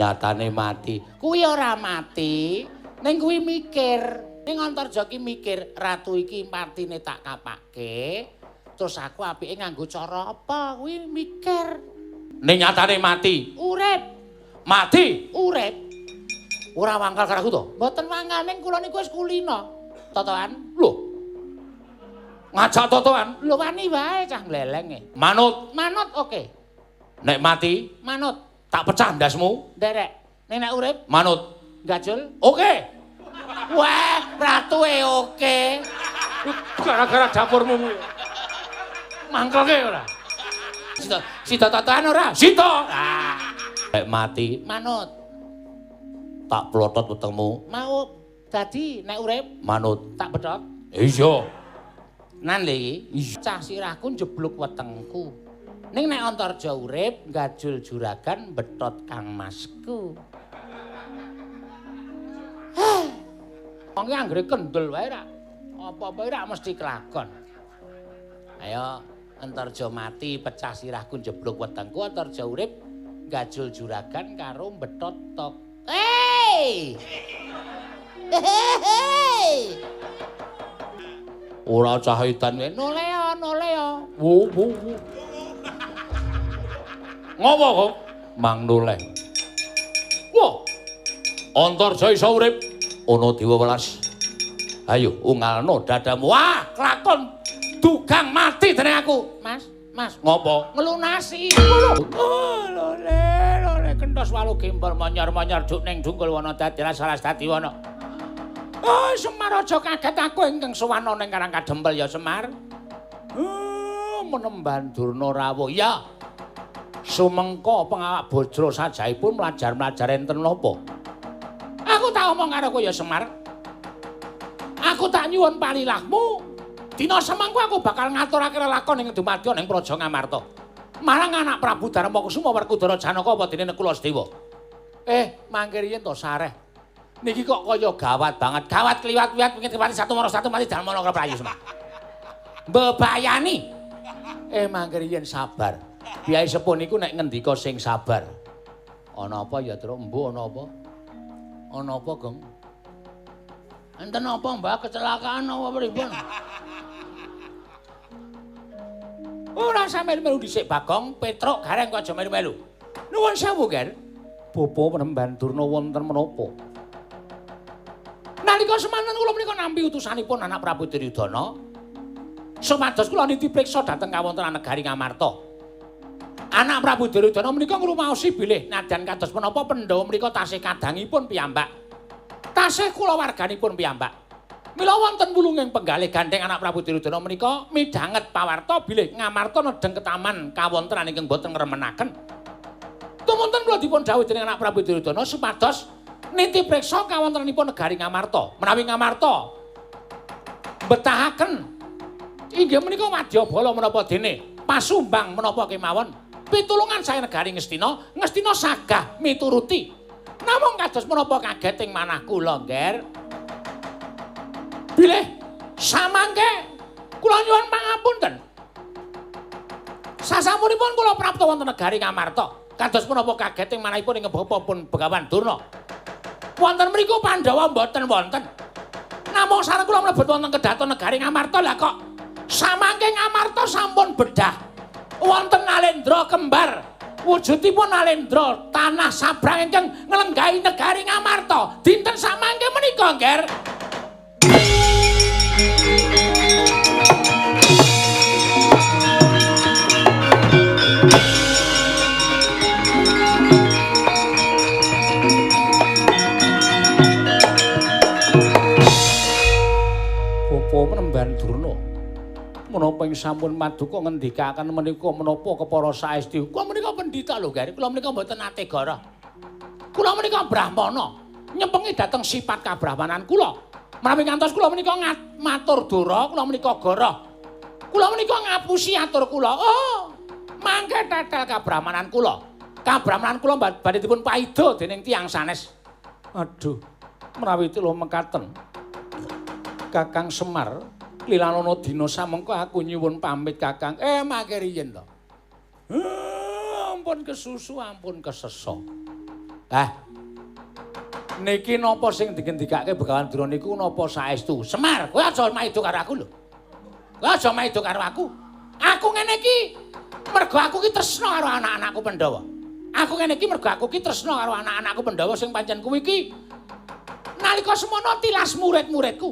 Nyatane mati. Kuwi ora mati, ning kuwi mikir. Ning Antarja ki mikir, ratu iki matine tak kapake, terus aku apike nganggo cara apa? Kuwi mikir. Ning nyatane mati. Urip. Mati. Urip. Ora wangkal karo aku to? Mboten wangkal, ning kula niku wis kulina. Totoan. Lho. Ngajak totoan? Lho wani wae cah glelenge. Manut. Manut oke. Nek mati, manut. Tak pecah ndasmu. Nderek. Nek nek urip, manut. Gajul. Oke. Wah, ratuwe oke. Gara-gara dapurmu kuwi. Mangkelke ora? Sida, sida totoan ora? Sida. Ah. Nek mati, manut. Tak plotot wetengmu. Mau dadi nek urip, manut. Tak bedhok. Iya. Nan lho iki, cah sirahku njeblug wetengku. Ning nek Antarja urip, gajul juragan betot Kang Masku. Wong iki anggere kendel wae ra. Apa-apa ora mesti kelakon. Ayo, Antarja mati, pecah sirahku njeblug wetengku, Antarja urip, gajul juragan karo betot tok. Hei! Hei! Ora cah edan wae. Noleo, noleo. Wo wo wo. Ngopo kok? Mang noleh. Wah. Antarja iso urip ana dewa welas. Ayo ungalno dadamu. Wah, kelakon dugang mati dening aku. Mas, Mas, ngopo? Ngelunasi. Oh, lole, lole kentos walu gembol monyor-monyor duk ning dungkul wana dadi salah dadi wana. Oh, Semar aja kaget aku ingkang sowan ning Karang Kadempel ya Semar. Oh, menemban Durna rawuh. Ya. Sumengko pengawak bajra sajaipun mlajar-mlajar enten napa? Aku tak omong karo kowe ya Semar. Aku tak nyuwun palilahmu. Dina semangko aku bakal ngaturake lelakon ing dumadya ning Praja Ngamarta. Marang anak Prabu Darma Kusuma Werkudara Janaka apa dene Nekula Sedewa. Mangke riyen to sareh. Niki kok kaya gawat banget. Gawat kliwat-kliwat pengin kepati satu mara satu mati dalem ana prayu Semar. Mbebayani. Mangke riyen sabar. Piyai sepuh niku nek ngendika sing sabar. Ana apa ya, Truk? Mbuh ana apa? Ana apa, Gong? Enten apa, Mbah? Kecelakaan apa pripun? Ora sampe melu dhisik, Bagong. Petruk Gareng kok aja melu-melu. Nuwun sewu, Ger. Bapa Penemban Durna wonten menapa? Nalika semanten kula menika nampi utusanipun anak Prabu Duryudana. Supados kula niti priksa dhateng kawontenan negari Ngamarta. Anak Prabu Duryudana menika ngrumaosi bilih nadyan kados menapa Pandhawa menika tasih kadangipun piyambak. Tasih kulawarganipun piyambak. Mila wonten wulunging penggalih gandheng anak Prabu Duryudana menika midhanget pawarta bilih Ngamarta nedheng ketaman kawontenan ingkang boten ngremenaken. Tumunten kula dipun dhawuhi dening anak Prabu Duryudana supados niti priksa kawontenanipun negari Ngamarta. Menawi Ngamarta betahaken inggih menika wadyabala menapa dene pasumbang menapa kemawon. Pitulungan saking negari Ngastina, Ngastina sagah mituruti. Namung kados menapa kaget ing manah kula, Ngger. Bilih samangke kula nyuwun pangapunten. Sasampunipun kula prapta wonten negari Ngamarta, kados menapa kaget ing manahipun ing bapa pun Begawan Durna. Wonten mriku Pandhawa mboten wonten. Namung sareng kula mlebet wonten kedaton negari Ngamarta lah kok samangke Ngamarta sampun bedah. Wonten Nalendra kembar, wujudipun Nalendra tanah sabrang ingkang nglenggahi negari Ngamarta. Dinten samangke menika, Ngger. Bapa Penemban Durna, menapa ing sampun maduka ngendikaken menika menapa kepara saestu? Kula menika pendhita lho, Gar. Kula menika mboten nate gara. Kula menika brahmana, nyempengi dhateng sifat kabrahmanan kula. Menawi ngantos kula menika matur dora, kula menika gara. Kula menika ngapusi atur kula. Oh, mangke tetel kabrahmanan kula. Kabrahmanan kula badhe dipun paida dening tiyang sanes. Aduh, menawi tila mekaten Kakang Semar lilanana dina samengko aku nyuwun pamit Kakang. Mangke riyen to. Ampun kesusu, ampun kesesa. Lah niki napa sing digendikake Begawan Durna niku napa saestu? Semar, kowe aja maido karo aku lho. Kowe aja maido karo aku. Aku ngene iki mergo aku ki tresna karo anak-anakku Pandhawa. Aku ngene iki mergo aku ki tresna karo anak-anakku Pandhawa sing pancen kuwi ki nalika semono tilas murid-muridku.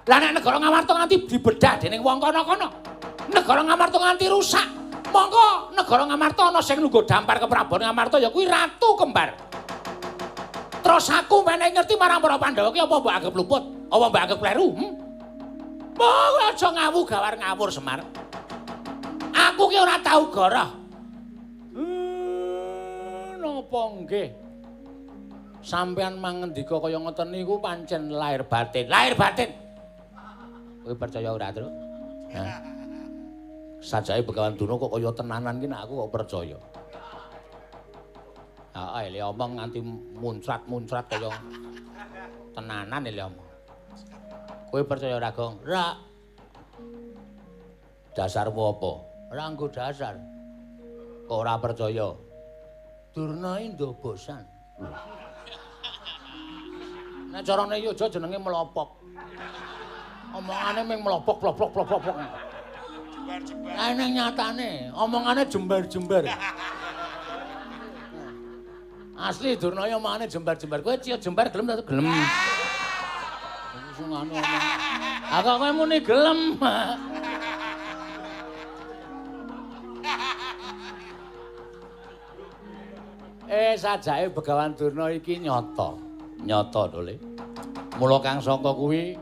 Lah nek negara Ngamarta nganti dibedah dening wong kono-kono, negara Ngamarta nganti rusak, mongko negara Ngamarta ana sing nunggu dampar ke Prabon Ngamarta ya kuwi Ratu Kembar. Terus aku menehi ngerti marang para Pandhawa ki apa mbok anggap luput, apa mbok anggap kleru? Kowe aja ngawu gawar ngawur Semar. Aku ki ora tau goroh. Napa nggih? Sampeyan mangendika kaya ngoten niku pancen lahir batin. Lahir batin. Kowe percaya ora, Truk? Hah? Sajake Begawan Durna kok kaya tenanan ki nek aku kok percaya. Heeh, le omong nganti muncrat-muncrat kaya tenanan le omong. Kowe percaya ora, Gong? Ora. Dasarmu apa? Ora nggo dasar. Kok ora percaya? Durna iki ndobosan. Nek carane Yojo jenenge melopok. Omongane ming melopok plok plok plok plok. Jembar-jembar. Lah ning nyatane omongane jembar-jembar. Asli Durna ya omongane jembar-jembar. Kowe ciyo jembar gelem ta gelem? Sing anu omong. Ah kok kowe muni gelem. Sajake Begawan Durna iki nyata. Nyata to, Le. Mula kang sangka kuwi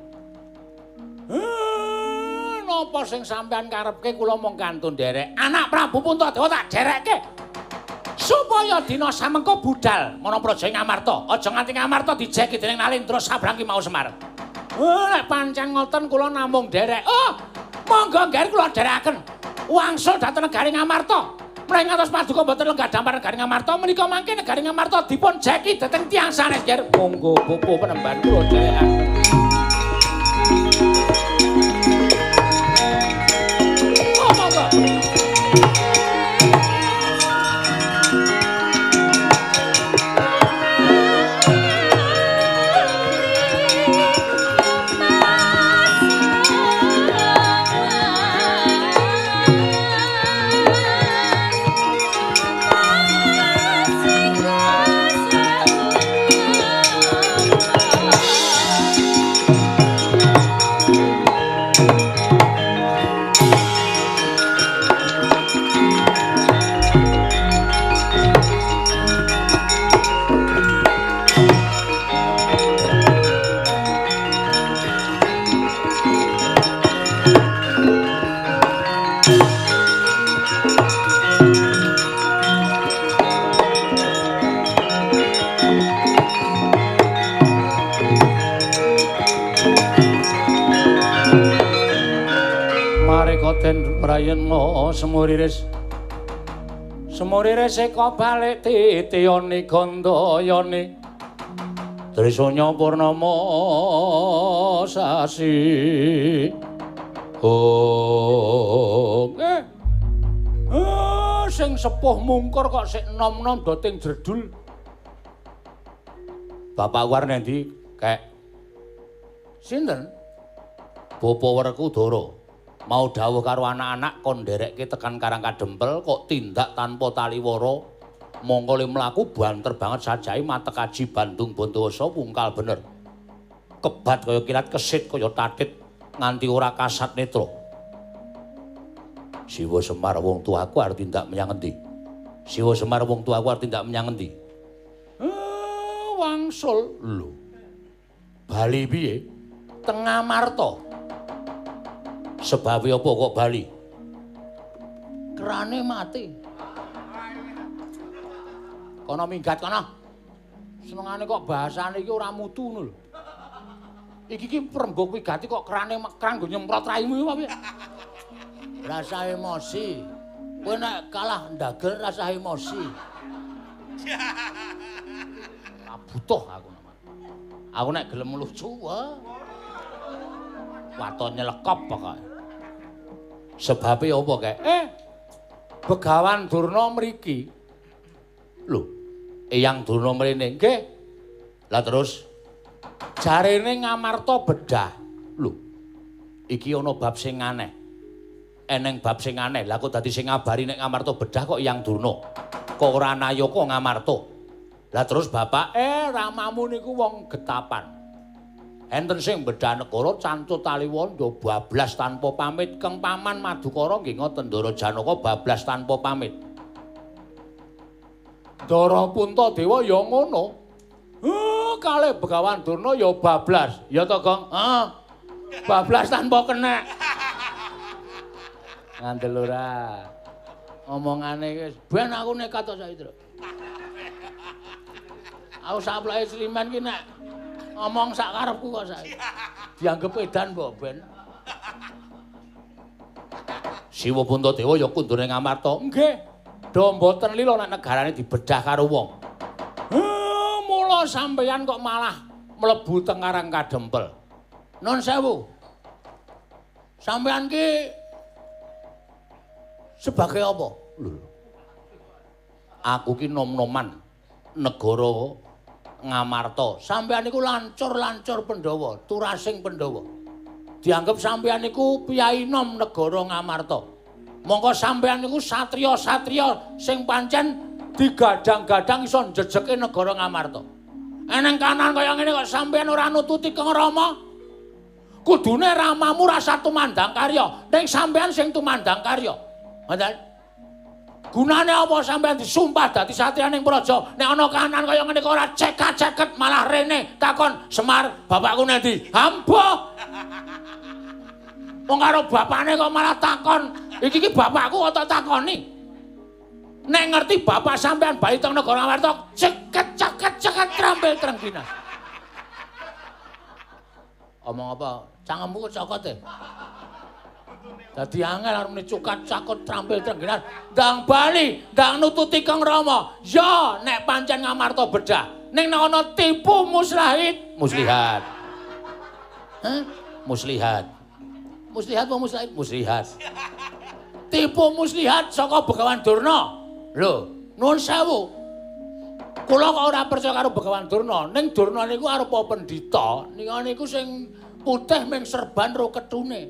napa sing sampean karepke kula mung kantun nderek. Anak Prabu Puntadewa tak derekke. Supaya dina samengko budal marang Praja Ngamarta. Aja nganti Ngamarta dijeki dening Nalendra Sabrang ki mau Semar. Nek pancen ngoten kula namung nderek. Oh, monggo ngger kula nderekaken. Wangsul dhateng negari Ngamarta. Menawi ngantos paduka mboten lenggah dampar negari Ngamarta menika mangke negari Ngamarta dipun jeki dhateng tiyang sanes ngger. Monggo pupu penemban kula nderekaken. Oh, monggo. Prayena semuriris semuriris eka balik titiyane gandayane Trisanya purnama sasi. Oh, sing sepuh mungkur kok sik nom-nom doting jredul. Bapak war nendi kek? Sinten? Bapa Werkudara. Mau dawuh karo anak-anak kon nderekke tekan Karang Kadempel kok tindak tanpa taliwara. Mongko le mlaku banter banget sajae matek aji Bandung Bondowoso wungkal bener. Kebat kaya kilat kesit kaya tatit nganti ora kasat netra. Siwa Semar wong tuaku arep tindak menyang endi? Siwa Semar wong tuaku arep tindak menyang endi? Wangsul lho. Bali piye? Teng Ngamarta. Sebabe apa kok bali? Kerane mati. Kono minggat kono. Senengane kok bahasane iki ora mutu ngono lho. Iki ki prembug wigati kok kerane kran nggo nyemprot raimu apa piye? Rasa emosi. Kowe nek kalah ndagel rasa emosi. Ora butuh aku. Aku nek gelem lucu wah. Waton nyelekop pokoke. Sebabe apa kek? Begawan Durna mriki. Lho. Eyang Durna mrene. Nggih. Lah terus jarene Ngamarta bedah. Lho. Iki ana bab sing aneh. Eneng bab sing aneh. Lah kok dadi sing ngabari nek Ngamarta bedah kok Eyang Durna. Kok ora nayaka Ngamarta. Lah terus bapak, ramamu niku wong getapan. Enten sing bedah negara cancut taliwondo bablas tanpa pamit. Keng paman Madukara nggih ngoten, Ndara Janaka bablas tanpa pamit. Ndara Puntadewa ya ngono. Kalih Begawan Durna ya bablas. Ya to, Gong? Heeh. Bablas tanpa kenek. Ngandel ora. Omongane wis ben aku nekat to saiki, Tru. Aku sapleke Sliman ki nek ngomong sak karepku kok saiki. Dianggep edan mbok ben. Siwa Puntadewa ya kundure Ngamarta. Nggih. Do mboten lila nek negarane dibedah karo wong. Mula sampeyan kok malah mlebu teng Karang Kadempel. Nun sewu. Sampeyan ki sebagai apa? Lho. Aku ki nom-noman negara Ngamarta. Sampeyan niku lancur-lancur Pandhawa, turasing Pandhawa. Dianggep sampeyan niku piyai nom negara Ngamarta. Mongko sampeyan niku satriya-satriya sing pancen digadang-gadang iso njejeke negara Ngamarta. Eneng kanan kaya ngene kok sampeyan ora nututi Kang Rama? Kudune ramamu rasa tumandang karya, ning sampeyan sing tumandang karya. Ngoten. Gunane apa sampeyan disumpah dadi satriya ning praja? Nek ana kahanan kaya ngene kok ora cekat-ceket malah rene takon Semar, bapakku nendi? Ambo. Wong karo bapakne kok malah takon, iki ki bapakku kok tak takoni. Nek ngerti bapak sampeyan bali teng negara Ngamarta, ceket-ceket-ceket trampil trengginas. Omong apa? Cangkemmu kok cokot e. Dadi angel arep muni cukat cakut trampil trengginas. Ndang bali, ndang nututi Kang Rama. Ya, nek pancen Ngamarta bedah. Ning nek ana tipu muslahit, muslihat. Hah? Muslihat. Muslihat apa muslahit? Muslihat. Tipu muslihat saka Begawan Durna. Lho, nuwun sewu. Kula kok ora percaya karo Begawan Durna. Ning Durna niku arupa pendhita, niku sing putih ming serban ro ketune.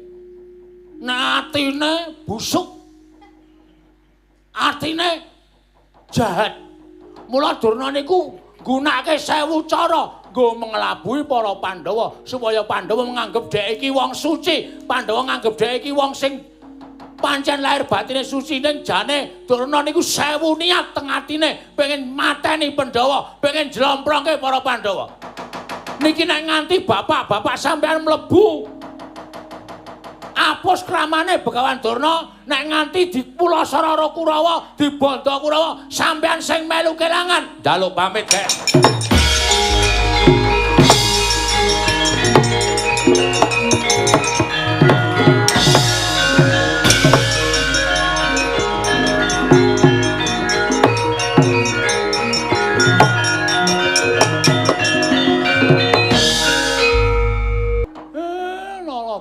Nek atine busuk. Atine jahat. Mula Durna niku nggunakake 1000 cara nggo mengelabui para Pandhawa supaya Pandhawa menganggep dhek iki wong suci, Pandhawa nganggep dhek iki wong sing pancen lahir batine suci, ning jane Durna niku 1000 niat teng atine pengen mateni Pandhawa, pengen jlomprongke para Pandhawa. Niki nek nganti bapak-bapak sampean mlebu apus kramane Begawan Durna, nek nganti dipulasara karo Kurawa, dibondo Kurawa, sampean sing melu kelangan. Njaluk pamit, Dek.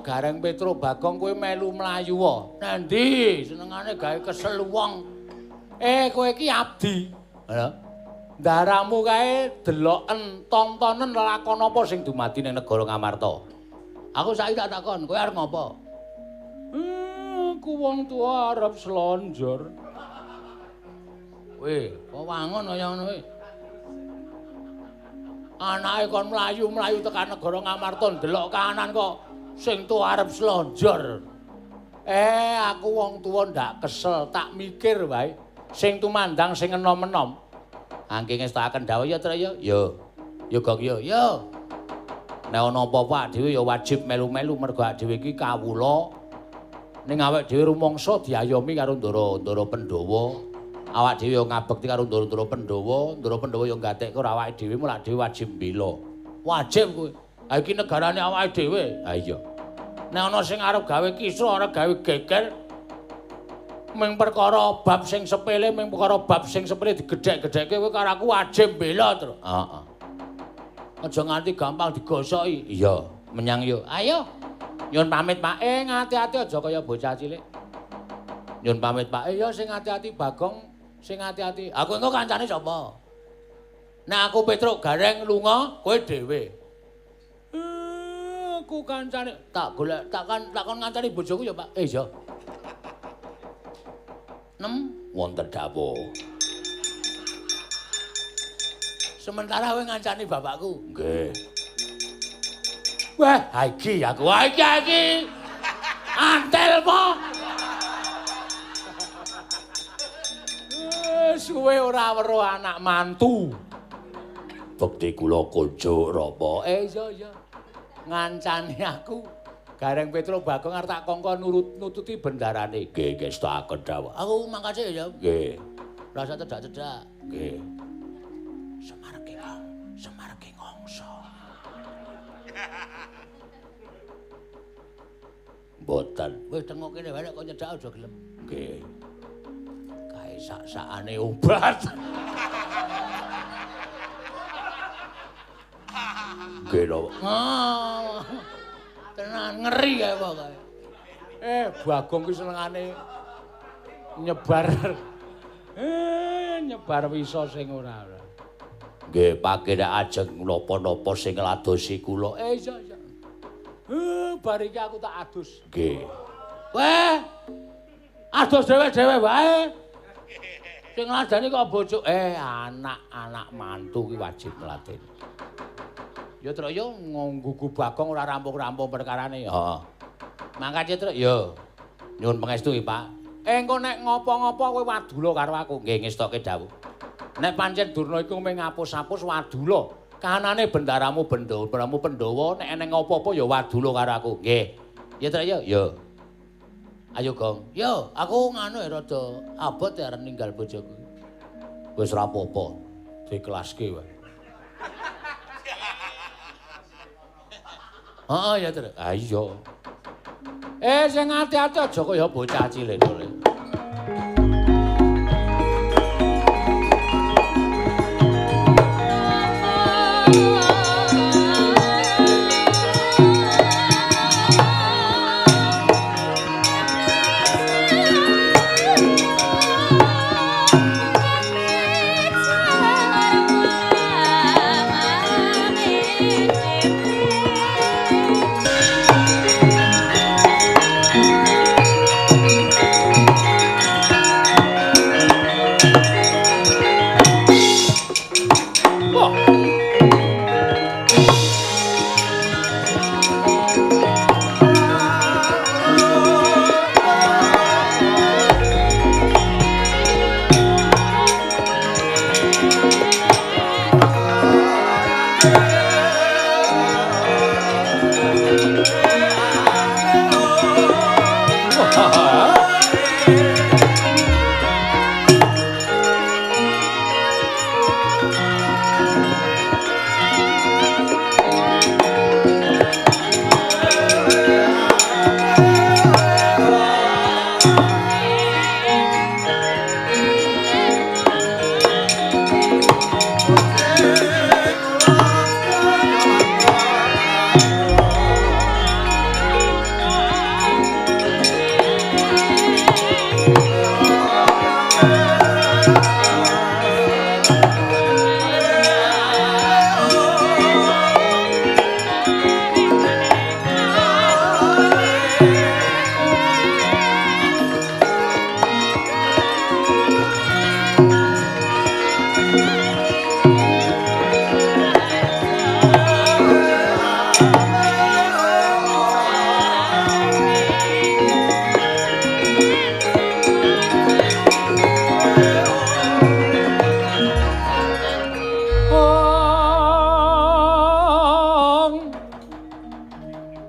Gareng Petro Bagong kowe melu mlayu wae. Nandi senengane gawe kesel wong. Kowe iki abdi. Lha. Ndaramu kae deloken tontonen lelakon apa sing dumadi ning negara Ngamarta. Aku saiki tak takon, kowe arep ngopo? Aku wong tuwa arep slonjor. Weh, kok wangun kaya ngono kowe? Anake kon mlayu-mlayu tekan negara Ngamarta ndelok kahanan kok sing tuwa arep slonjor. Aku wong tuwa ndak kesel, tak mikir wae. Sing tumandang sing enom-enom. Angke ngestakaken dawuh ya, Tru ya. Yo. Yo Gong yo. Yo. Nek ana apa-apa dhewe ya wajib melu-melu mergo dhewe iki kawula. Ning awake dhewe rumangsa diayomi karo Ndara Pandhawa. Awak dhewe ya ngabekti karo Ndara Pandhawa, Ndara Pandhawa ya gatekke karo awake dhewe, mula dhewe wajib mbela. Wajib kuwi. Ha iki negarane awake dhewe. Ha iya. Nek ana sing arep gawe kisruh, arep gawe geger ming perkara bab sing sepele, ming perkara bab sing sepele digedhek-gedhekke kowe karo aku wajib mbela, Tru. Heeh. Aja nganti gampang digosoki. Iya, menyang yo. Ayo. Nyun pamit, Pak. Ngati-ati aja kaya bocah cilik. Nyun pamit, Pak. Ya sing ati-ati Bagong, sing ati-ati. Aku engko kancane sapa? Nek aku Petruk Gareng lunga, kowe dhewe. Aku kancane tak golek, tak kon ngancani bojoku ya, Pak. Iya. 6 wonten dawuh. Sementara kowe ngancani bapakku. Nggih. Wah, iki aku. Wah, iki. Antel po. Suwe ora weruh anak mantu. Bekti kula kunjuk rapa? Iya iya. Ngancani aku. Gareng Petruk Bagong arep tak kongkon nurut nututi bendarane. Nggih, nggih stakaken dawuh. Aku mangkase ya. Nggih. Rasa cedak-cedak. Nggih. Semar ki Semar ki ngongso. Mboten. Wis tengok kene wae nek kok nyedak aja gelem. Nggih. Kae sak-sakane obat. Nggih lho. Tenan ngeri kae pokoke. Bagong ki senengane nyebar. Nyebar wisa sing ora-ora. Nggih, pagene ajeng napa-napa sing ngladosi kula. Iya iya. Bar iki aku tak adus. Nggih. Weh. Adus dhewe-dhewe wae. Sing ngladeni kok bojo. Anak-anak mantu ki wajib ngladeni. Ya Truk yo nggugu Bagong ora rampung-rampung perkarane. Heeh. Mangkat Truk yo. Nyuwun pangestu iki, Pak. Engko nek ngopo-ngopo kowe wadula karo aku. Nggih ngestoke dawuh. Nek pancen Durna iku mung ngapus-apus wadula. Kanane bendaramu bendaramu Pandhawa nek eneng apa-apa ya wadula karo aku. Nggih. Ya Truk yo. Yo. Ayo Gong. Yo, aku nganu ya rada abot ya arep ninggal bojoku. Wis ora apa-apa. Dikelaske wae. Heeh ya Truk. Ha iya. Sing ati-ati aja kaya bocah cilik lho.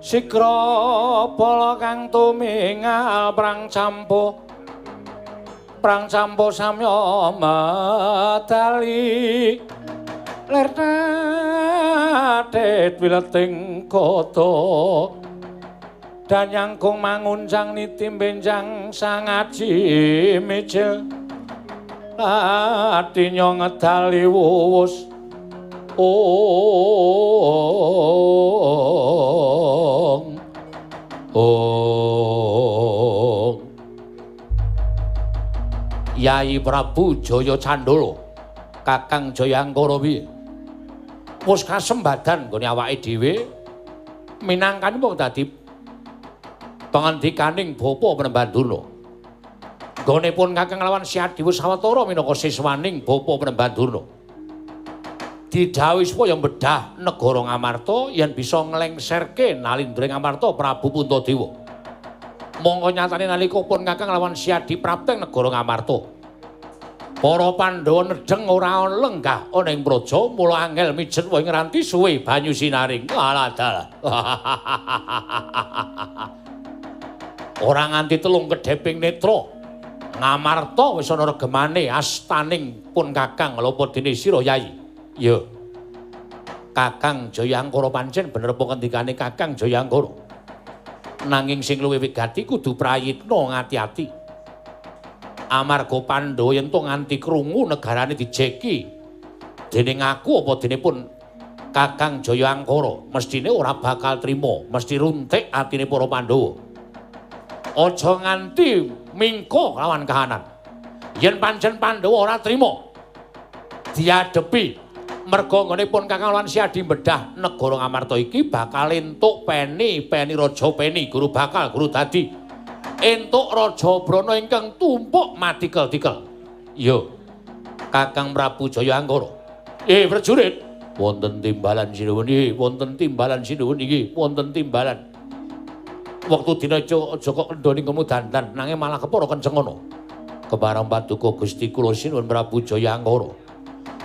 Sikra bala kang tumingal prang campuh samya medali lir tatit wileting kota danyangkung manguncang niti benjang sangaji mijil latinya ngedali wuwus. Ong Ong Yai Prabu Jaya Candala Kakang Jayangkara piye? Wis kasembadan nggone awake dhewe minangkani wong dadi pangandikaning Bapa Panembahan Durna. Nggone pun Kakang lawan Siadi wis sawetara minangka siswaning Bapa Panembahan Durna. Didhawuhi supaya bedah negara Ngamarta yen bisa nglengserke nalindra Ngamarta Prabu Puntadewa. Mongko nyatane nalika pun Kakang lawan Siadi prapteng negara Ngamarta, para Pandhawa nedheng ora lenggah ana ing praja, mula angel mijet wae ngranti suwe banyu sinaring. Alah dalah. Ora nganti telung kedheping netra, Ngamarta wis ana regemane astaning pun Kakang lapa dene sira Yai. Ya. Kakang Jayangkara pancen bener apa ngendikane Kakang Jayangkara. Nanging sing luwih wigati kudu prayitna ngati-ati. Amarga Pandhawa yen to nganti krungu negarane dijeki dening aku apa dene pun Kakang Jayangkara mestine ora bakal trima, mesti runtik atine para Pandhawa. Aja nganti mingko lawan kahanan. Yen pancen Pandhawa ora trima diadepi, merga nggone pun Kakang lawan Siadi bedah negara Ngamarta iki bakal entuk peni-peni raja peni, guru bakal guru dadi. Entuk Raja Brana ingkang tumpuk matikel-tikel. Iya. Kakang Prabu Jayangkara. Prajurit, wonten timbalan sinuwun iki, wonten timbalan sinuwun iki, wonten timbalan. Wektu dina aja kok kendhoni ngemu dandan, nanging malah kepara kenceng ngono. Kepareng paduka Gusti kula sinuwun Prabu Jayangkara.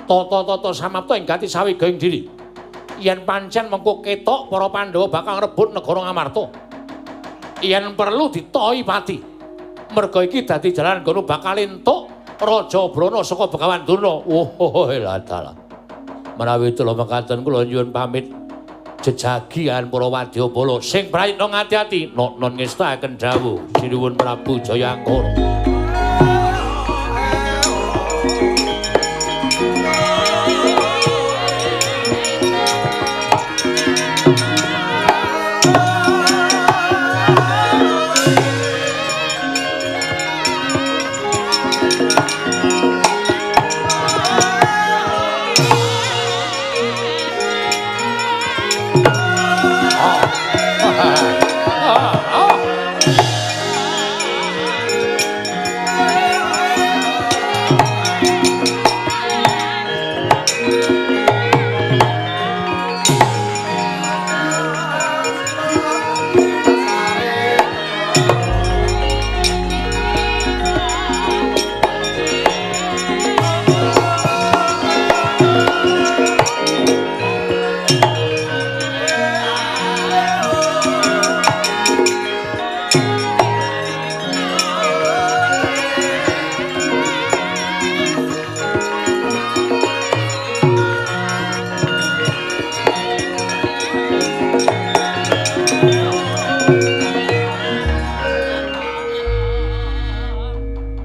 Tata-tata samapta ing gati sawiga ing diri. Yen pancen mengko ketok para Pandhawa bakal ngrebut negara Ngamarta. Yen perlu ditoi pati. Merga iki dadi jalan nggono bakal entuk Raja Brana saka Begawan Durna. Oh, lah dalah. Menawi kula mekaten kula nyuwun pamit jejagi lan para wadyabala sing prayitna ngati-ati non ngestakaken dawuh sinuwun Prabu Jayangkara.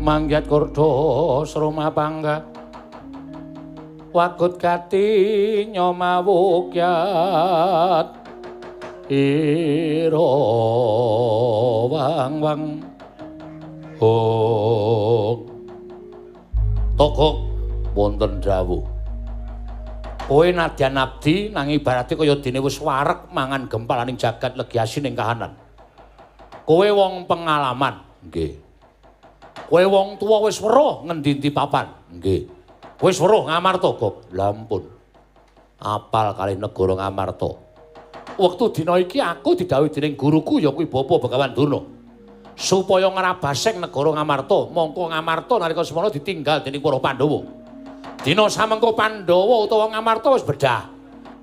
Manggiat kordo sroma pangga wagut gati nyomawukyat ira wang wang hong tokok wonten dawuh. Kowe nadyan abdi nang ibarate kaya dene wis wareg mangan gempalaning jagat legi asin ing kahanan. Kowe wong pengalaman, nggih. Kowe wong tuwa wis weruh ngendi-endi papan, nggih. Wis weruh Ngamarta, Gop. Lha ampun. Apal kalih negara Ngamarta. Wektu dina iki aku didhawuhi dening guruku ya kuwi Bapa Begawan Durna. Supaya ngrabaseng negara Ngamarta, mongko Ngamarta nalika semono ditinggal dening para Pandhawa. Dina samengko Pandhawa utawa Ngamarta wis bedah.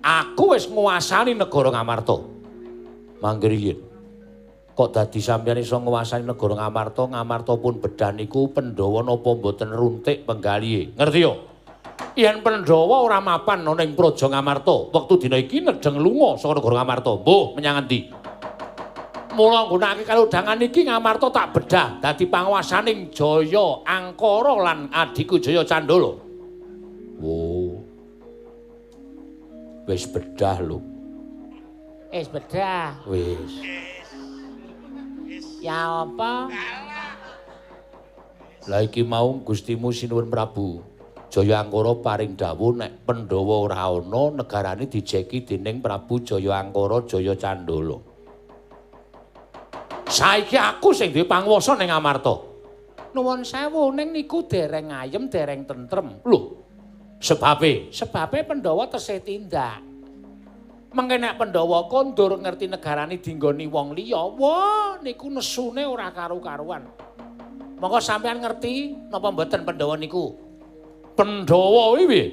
Aku wis nguasani negara Ngamarta. Manggriyin. Kok dadi sampeyan iso nguasani negara Ngamarta, Ngamarta pun bedah niku Pandhawa napa mboten runtik penggalihe. Ngerti yo? Yen Pandhawa ora mapan ana ing praja Ngamarta, wektu dina iki nedheng lunga saka negara Ngamarta. Mbuh menyang endi? Mula nggunakake kalodhangan iki Ngamarta tak bedah dadi panguwasaning Jaya Angkara lan adhiku Jaya Candala. Wo. Wis bedah lho. Wis bedah. Wis. Ya apa? Lah iki mau Gustimu Sinuwun Prabu Jaya Angkara paring dawuh nek Pandhawa ora ana, negarane dijeki dening Prabu Jaya Angkara Jaya Candala. Saiki aku sing duwe panguwasa ning Amarta. Nuwun sewu, ning niku dereng ayem, dereng tentrem. Lho, sebabe? Sebabe Pandhawa tesih tindak. Mengke nek Pandhawa kondur ngerti negarane dinggoni wong liya, wah niku nesune ora karu-karuan. Monggo sampean ngerti napa mboten Pandhawa niku? Pandhawa kuwi piye?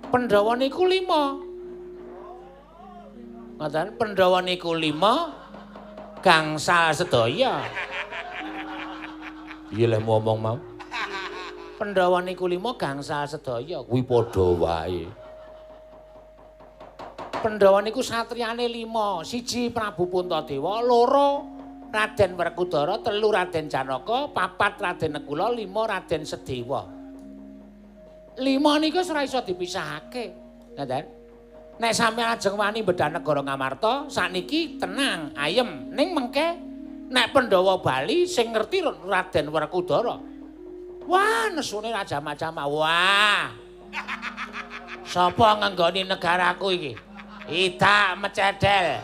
Pandhawa niku 5. Ngoten, Pandhawa niku 5 gangsal sedaya. Piye leh ngomong mau? Pandhawa niku 5 gangsal sedaya. Kuwi padha wae. Pandhawa niku satriyane 5. 1 Prabu Puntadewa, 2 Raden Werkudara, 3 Raden Janaka, 4 Raden Nekula, 5 Raden Sedewa. 5 niku wis ora iso dipisahake. Ngoten. Nek sampeyan ajeng wani bedah negara Ngamarta, sakniki tenang, ayem. Ning mengke nek Pandhawa bali sing ngerti Raden Werkudara. Wah, nesune raja macam. Wah. Sapa ngenggoni negaraku iki? Idak mecedel.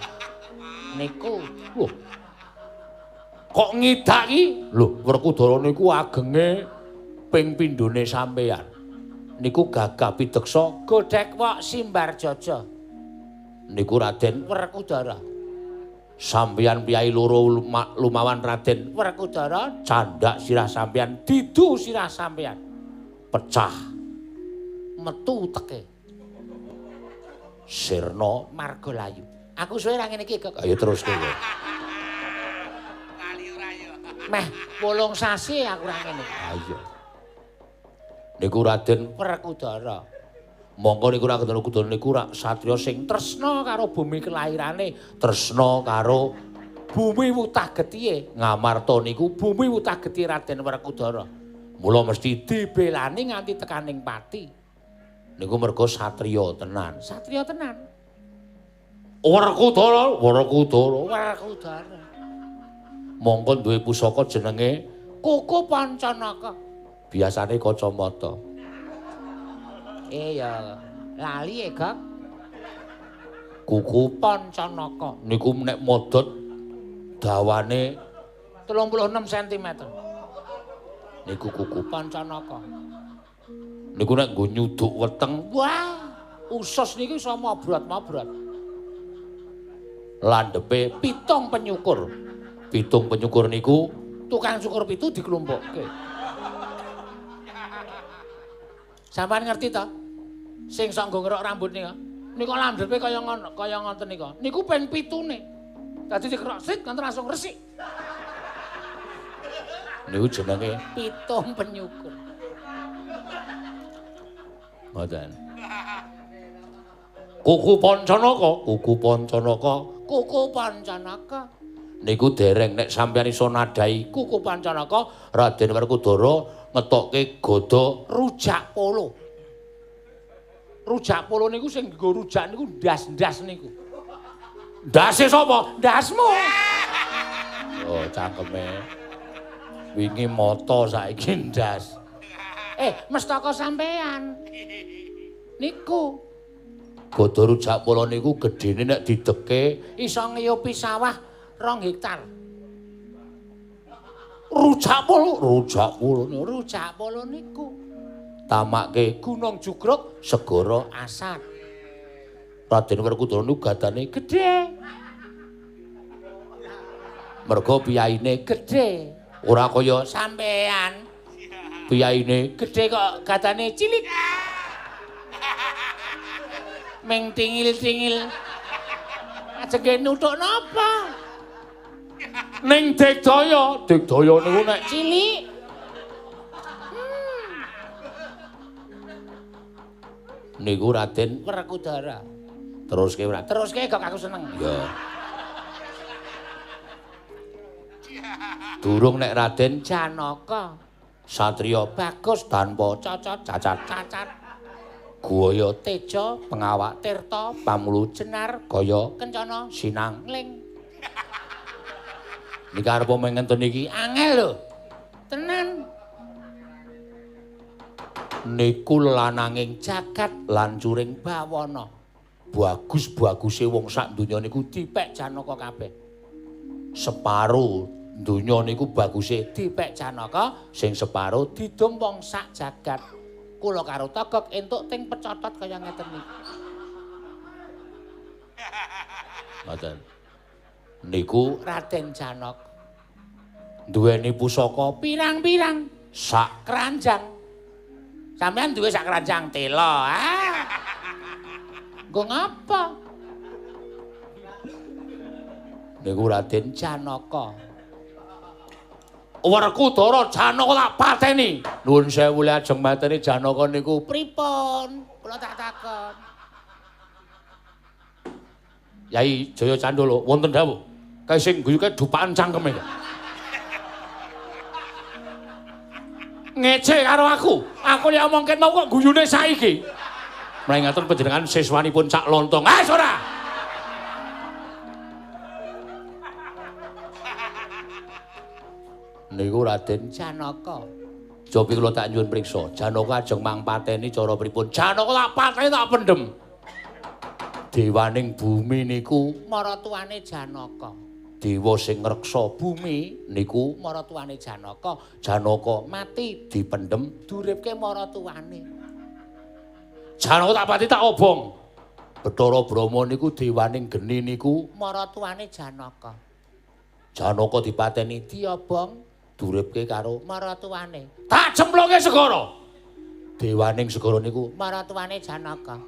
Niku. Lho. Kok ngidak iki? Lho, Werkudara niku agenge ping pindhone sampeyan. Niku gagah pideksa godhek wok simbar jaja. Niku Raden Werkudara. Sampeyan piyai loro lumawan Raden Werkudara, candhak sirah sampeyan, didu sirah sampeyan. Pecah. Metu uteke. Sirna margalayu. Aku suwe ra ngene iki kok. Ayo terus kowe. Lali ora yo. Meh 8 sasi aku ra ngene. Ayo. Niku Raden Werkudara. Monggo niku Raden Werkudara niku rak satriya sing tresna karo bumi kelairane, tresna karo bumi wutah getihe. Ngamarta niku bumi wutah getihe Raden Werkudara. Mula mesti dibelani nganti tekaning pati. Niku mergo satriya tenan. Satriya tenan. Werkudara, Werkudara, Werkudara. Monggo duwe pusaka jenenge Kuku Pancanaka. Biasane kacamata. Ya lali e, Gok. Kuku Pancanaka. Niku nek modhot dawane 36 cm. Niku Kuku Pancanaka. Niku nek nggo nyuduk weteng, wah, usus niku iso mobrot-mobrot. Landhepe 7 penyukur. 7 penyukur niku tukang cukur 7 diklumpukke. Sampeyan ngerti to? Sing sok nggo ngerok rambut nika. Nika landhepe kaya ngono, kaya ngoten nika. Niku ping 7-ne. Dadi dikerok sit ngoten langsung resik. Niku jenenge 7 penyukur. Ngoten. Kuku Pancanaka, Kuku Pancanaka, Kuku Pancanaka. Niku dereng nek sampeyan iso nadhahi Kuku Pancanaka, Raden Werkudara ngetokke gada rujak polo. Rujak polo niku sing nggo rujak niku ndas-ndas niku. Ndase sapa? Ndasmu. Oh, cangkeme. Wingi mata saiki ndas. Mestaka sampean. Niku gada rujak polo niku gedhene nek dideke iso ngiyupi sawah 2 hektar. Rujak polo, rujak polo, rujak polo niku tamake Gunung Jugruk segara Asat. Raden Werkudara niku gadane gedhe. Mergo piyaine gedhe. Ora kaya sampean. Piyaine gedhe kok gadane cilik. Ming tingil-tingil. Ajenge nuthuk napa? Ning Digdaya, Digdaya niku nek cilik. Niku Raden Werkudara. Teruske ora? Teruske kok aku seneng. Ya. Durung nek Raden Janaka satriya bagus tanpa cocot cacat cacat. Guaya Teja pengawak Tirta pamulu jenar kaya kencana sinang ling. Niki arep omong ngenten iki angel lho. Tenan. Niku lananging jagat lancuring bawana. Bagus-baguse wong sak donya niku dipek Janaka kabeh. Separo donya niku baguse dipek Janaka, sing separo didum wong sak jagat. Kula karo Togok entuk ting pecotot kaya ngeten niku. Ngoten. Niku Raden Janaka duweni pusaka pirang-pirang sak keranjang. Sampeyan duwe sak keranjang tela. Ah. Nggo ngapa? Niku Raden Janaka. Werkudara Janaka tak pateni. Nuwun sewu lajeng mateni Janaka niku pripun? Kula tak takon. Yai Jaya Candala wonten dawuh. Kae sing guyu kae dupakan cangkeme. Ngece karo aku. Aku nek omong ket mau kok guyune saiki. Mlayu ngatur panjenengan siswanipun Cak Lontong. Ah, ora. Niku Raden Janaka. Cobi kula tak nyuwun priksa. Janaka ajeng mangpateni cara pripun? Janaka tak pateni tak pendem. Dewaning bumi niku maratuwane Janaka. Dewa sing ngreksa bumi niku maratuwane Janaka. Janaka mati dipendhem duripke maratuwane. Janaka tak pati tak obong. Bathara Brahma niku dewaning geni niku maratuwane Janaka. Janaka dipateni diobong duripke karo maratuwane. Tak cemplungke segara. Dewaning segara niku maratuwane Janaka.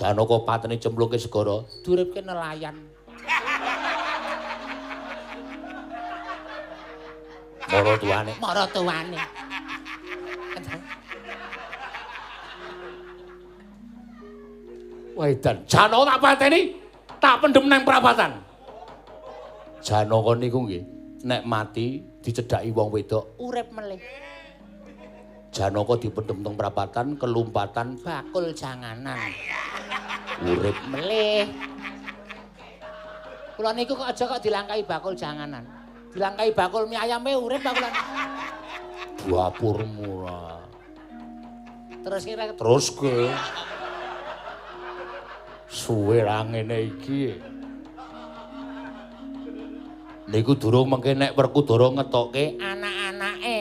Janaka pateni cemplungke segara duripke nelayan. Maratuwane, maratuwane. Wedan, Janaka tak pateni, tak pendhem nang prapatan. Janaka niku nggih, nek mati dicedhaki wong wedok urip melih. Janaka dipendhem teng prapatan kelumpatan bakul janganan. Urip melih. Kula niku kok aja kok dilangkahi bakul janganan. Dilangkahi bakul mie ayame urip bakulan. Dapurmu ora. Terus kira terus ke. Suwe ra ngene iki. Niku durung mengke nek Werkudara ngetokke anak-anake.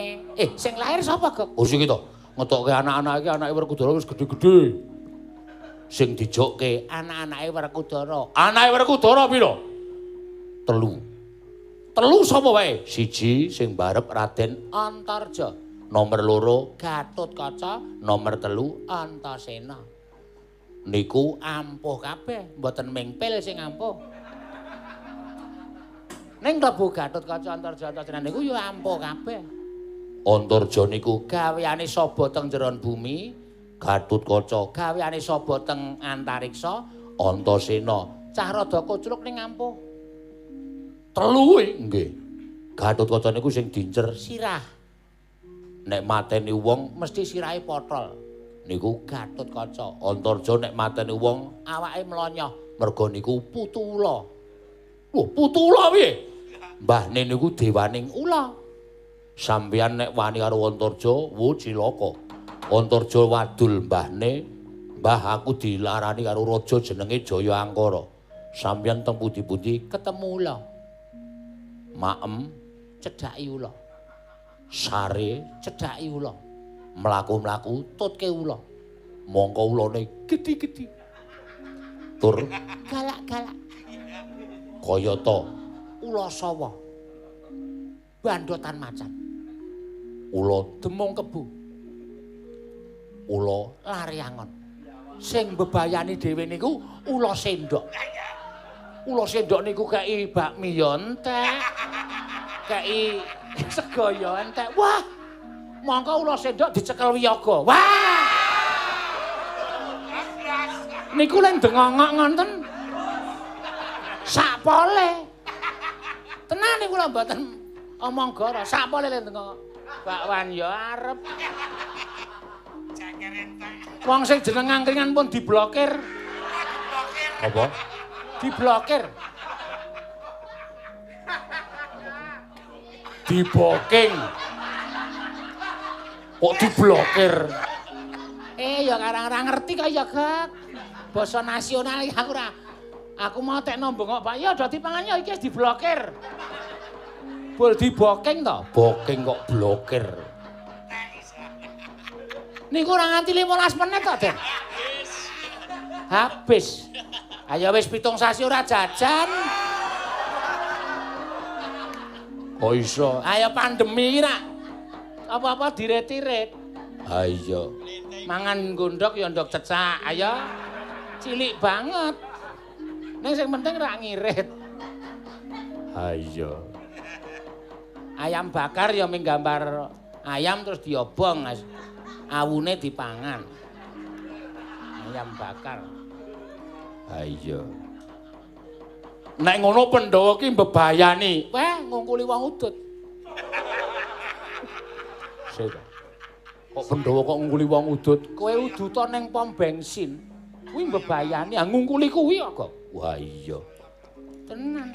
Sing lahir sapa, Gok? Oh sing iki to. Ngetokke anak-anake iki anake Werkudara wis gedhe-gedhe. Sing dijokke anak-anake Werkudara. Anake Werkudara pira? 3. 3 sapa wae? 1 sing barep Raden Antarja, nomor 2 Gatotkaca, nomor 3 Antasena. Niku ampuh kabeh, mboten mingpil sing ampuh. Ning klebu Gatotkaca Antarja Antasena niku ya ampuh kabeh. Antarja niku gaweane saba teng jeron bumi, Gatotkaca gaweane saba teng antariksa, Antasena cah rada kocluk ning ampuh. 3 kuwi nggih. Gatotkaca niku sing dincer sirah. Nek mateni wong mesti sirahe potol. Niku Gatotkaca. Antarja nek mateni wong awake mlonyoh merga niku putu ula. Wah, putu ula piye? Mbahne niku dewaning ula. Sampeyan nek wani karo Antarja, wo cilaka. Antarja wadul mbahne, "Mbah, aku dilarani karo raja jenenge Jaya Angkara. Sampeyan teng pundi-pundi ketemu ula." Maem cedhaki ula. Sare cedhaki ula. Mlaku-mlaku tutke ula. Mongko ulane gedhi-gedhi. Tur galak-galak. Kayata ula sawa. Bandotan macan. Ula demung kebu. Ula lariangon. Sing mbebayani dhewe niku ula sendok. Ula sendok niku kei bakmi ya entek. Kei sego ya entek. Wah. Mongko ula sendok dicekel wiyaga. Wah. Niku lek ndengongok ngonten. Sak pole. Tenan niku lho mboten omong goro. Sak pole lek ndengongok. Bakwan ya arep. Wong sing jeneng angkringan pun diblokir. Apa? Diblokir. Diboking. Kok diblokir? Ya karang ora ngerti kok ya, Gak. Basa nasional iki aku ora. Aku mau tekno bengok, Pak. Ya do dipangan ya iki wis diblokir. Bol diboking to? Boking kok blokir. Niku ora nganti 15 menit kok, Den. Habis. Ayo wis 7 sasi ora jajan. Kok iso? Ayo pandemi iki rak. Apa-apa diret-iret. Ha iya. Mangan gondok ya ndok cecak. Ayo. Cilik banget. Ning sing penting rak ngirit. Ha iya. Ayam bakar ya ming gambar ayam terus diobong. Awune dipangan. Ayam bakar. Ha iya. Nek ngono Pandhawa ki mbebayani. Wah, ngungkuli wong udut. Sik. Kok Pandhawa kok ngungkuli wong udut? Kowe uduta ning pom bensin. Kuwi mbebayani, ah ngungkuli kuwi kok. Wah iya. Tenan.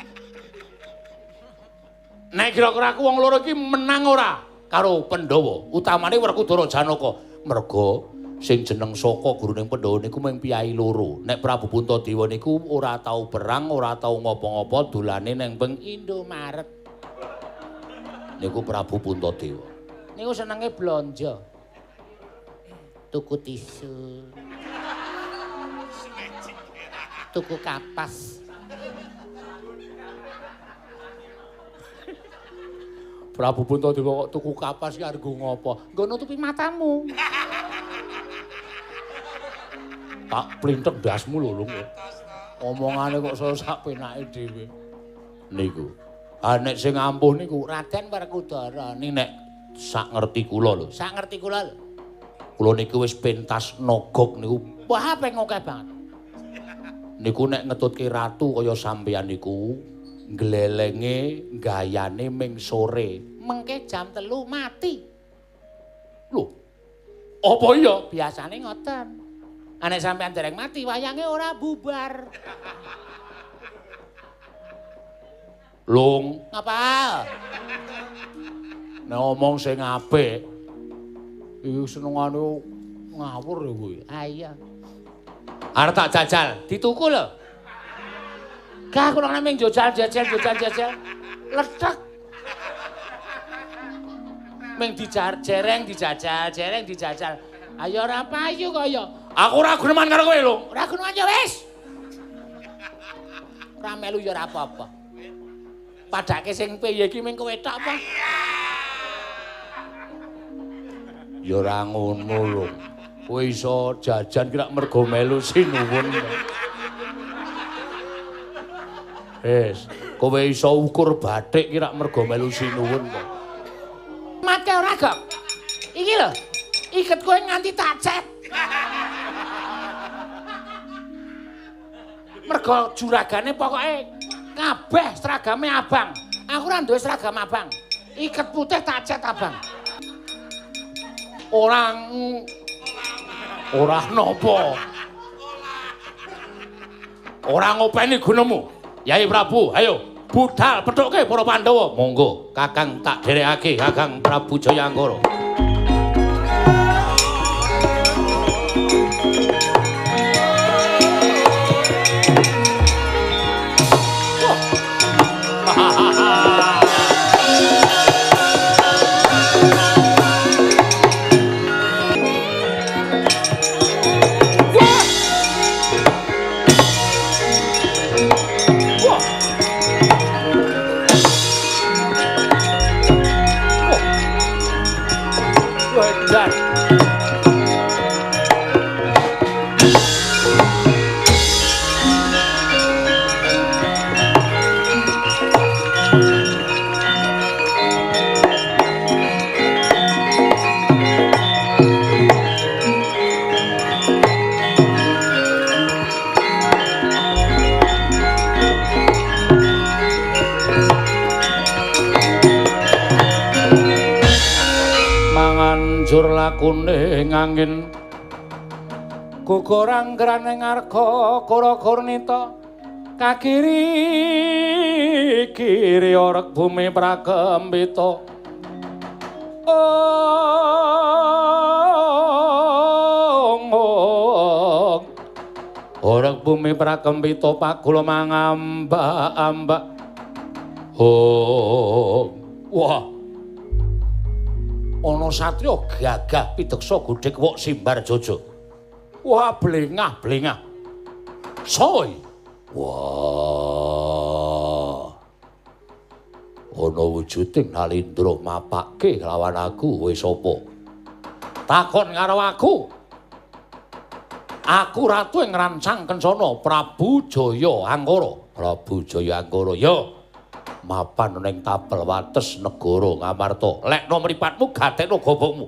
Nek kira-kira aku wong loro iki menang ora karo Pandhawa, utamane Werkudara Janaka. Merga sing jeneng Saka guruning Pandhawa niku mung piyai loro. Nek Prabu Puntadewa niku ora tau perang, ora tau ngopo-ngopo, dolane nang ping Indomaret. Niku Prabu Puntadewa. Niku senenge blonjo. Tuku tisu. Tuku kapas. Prabu Puntadewa kok tuku kapas ki arep ngopo? Nggo nutupi matamu. Tak plintek ndasmu lho, Lung. Omongane kok saya sak penake dhewe. Niku. Ah nek sing ampuh niku Raden Werkudara. Ning nek sak ngerti kula lho. Sak ngerti kula lho. Kula niku wis pentas nogok niku. Wah, ping akeh banget. Niku nek ngetutke ratu kaya sampeyan niku glelenge gayane ming sore. Mengke jam 3 mati. Lho. Apa iya? Biasane ngoten. Nek sampean dereng mati wayange ora bubar. Lung, ngapa? Nek omong sing apik iki senengane ngawur ya kuwi. Ah iya. Arep tak jajal, dituku lho. Gah kula nek ming jajal jajal jajal jajal. Lethek. Ming dijar jereng dijajal, jereng dijajal. Ayo ora payu kaya. Aku ora guneman karo kowe lho. Ora guneman ya wis. Ora melu ya ora apa-apa. Padake sing piye iki ming kowe tok apa? Ya ora ngono lho. Kowe iso jajan kira mergo melu sinuwun. Wis, kowe iso ukur bathik kira mergo melu sinuwun kok. Mate ora, Gok? Iki lho. Iket kowe nganti tak cet. Mergo juragane pokoke kabeh seragame abang. Aku ora duwe seragam abang. Iket putih tak cet abang. Orang ora napa. Ora ngopeni gunemu. Yai Prabu, ayo budal pethukke para Pandhawa. Monggo, Kakang tak dherekake, Kakang Prabu Jayanggara. Manganjur lakune ngangin gugur anggrane ngarga kara-karnita kakiri kiri orek bumi prakempita. Ong Gendok bumi prakempita pagula mangambak-ambak. Oh, wah. Ana satriya gagah pideksa godhek wok simbar jojo. Wah, blengah-blengah. Soy. Wah. Ana wujuding Nalindra mapake lawan aku kowe sapa? Takon karo aku. Aku ratu ing ngrancang kencana Prabu Jaya Angkara. Prabu Jaya Angkara ya mapan ning tapel wates negara Ngamarta. Lekno mripatmu gatekno gobokmu.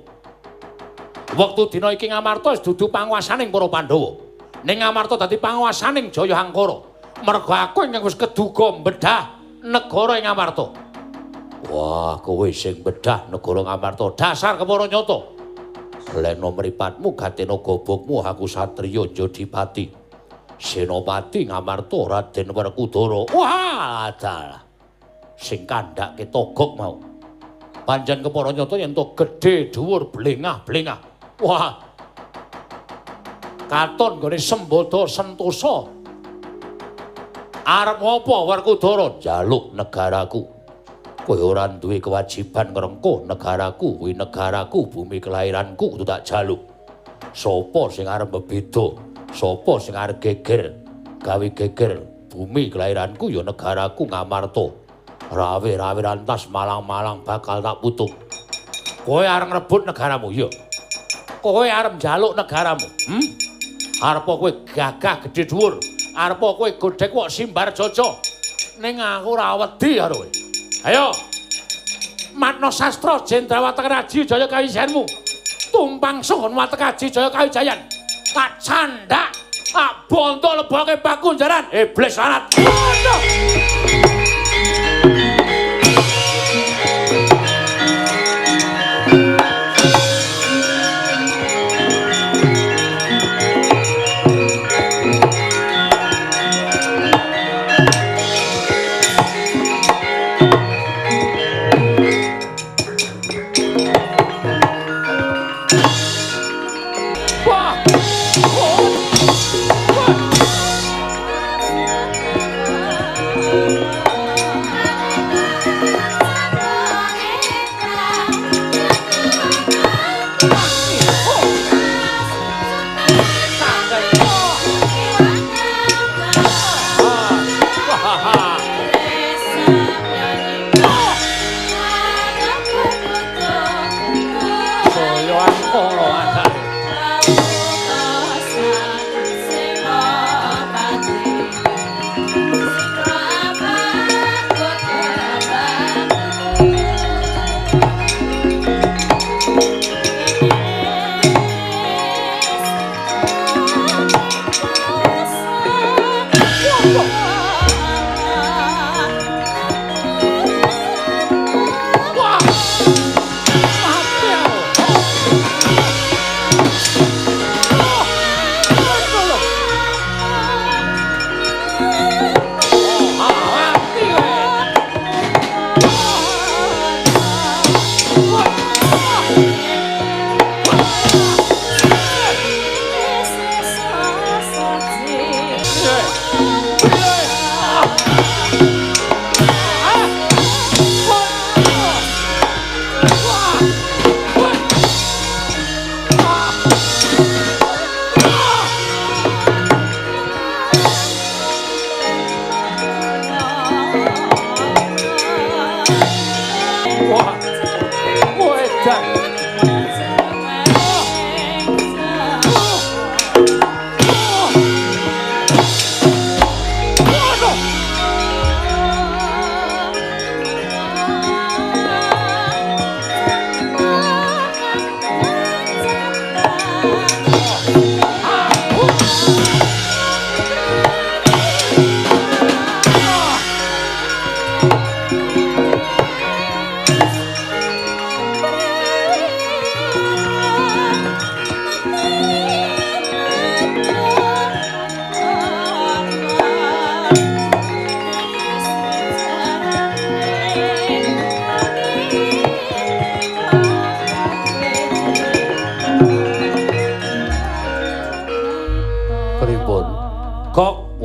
Wektu dina iki Ngamarta wis dudu panguwasaning para Pandhawa. Ning Ngamarta dadi panguwasaning Jaya Angkara. Merga aku ingkang wis keduga mbedah negara ing Ngamarta. Wah, kowe sing mbedah negara Ngamarta. Dasar kepara nyata. Leno mripatmu gatena gobokmu aku satriya Jodipati. Senopati Ngamarta Raden Werkudara. Wah, dalah. Sing kandhake togok mau. Pancen kepara nyata yen to gedhe dhuwur blengah-blengah. Wah. Katon nggone sembada sentosa. Arep ngopo Werkudara? Njaluk negaraku. Kowe ora duwe kewajiban ngrengkuh negaraku, kuwi negaraku, bumi kelahiranku kudu tak jaluk. Sopo sing arep bebeda? Sopo sing arep geger? Gawe geger bumi kelahiranku ya negaraku Ngamarta. Rawe-rawe rantas malang-malang bakal tak putung. Kowe arep ngrebut negaramu ya? Kowe arep njaluk negaramu? Hmm? Arep kowe gagah gedhe dhuwur? Arep kowe godhek wok simbar jojo? Ning aku ora wedi karo kowe. Ayo. Matno Sastra Jenderal Watek Raji Jaya Kawijayanmu. Tumpang suhun Watek Raji Jaya Kawijayan. Tak candak, tak bonto leboke pakunjaran. Iblis lanat. Waduh.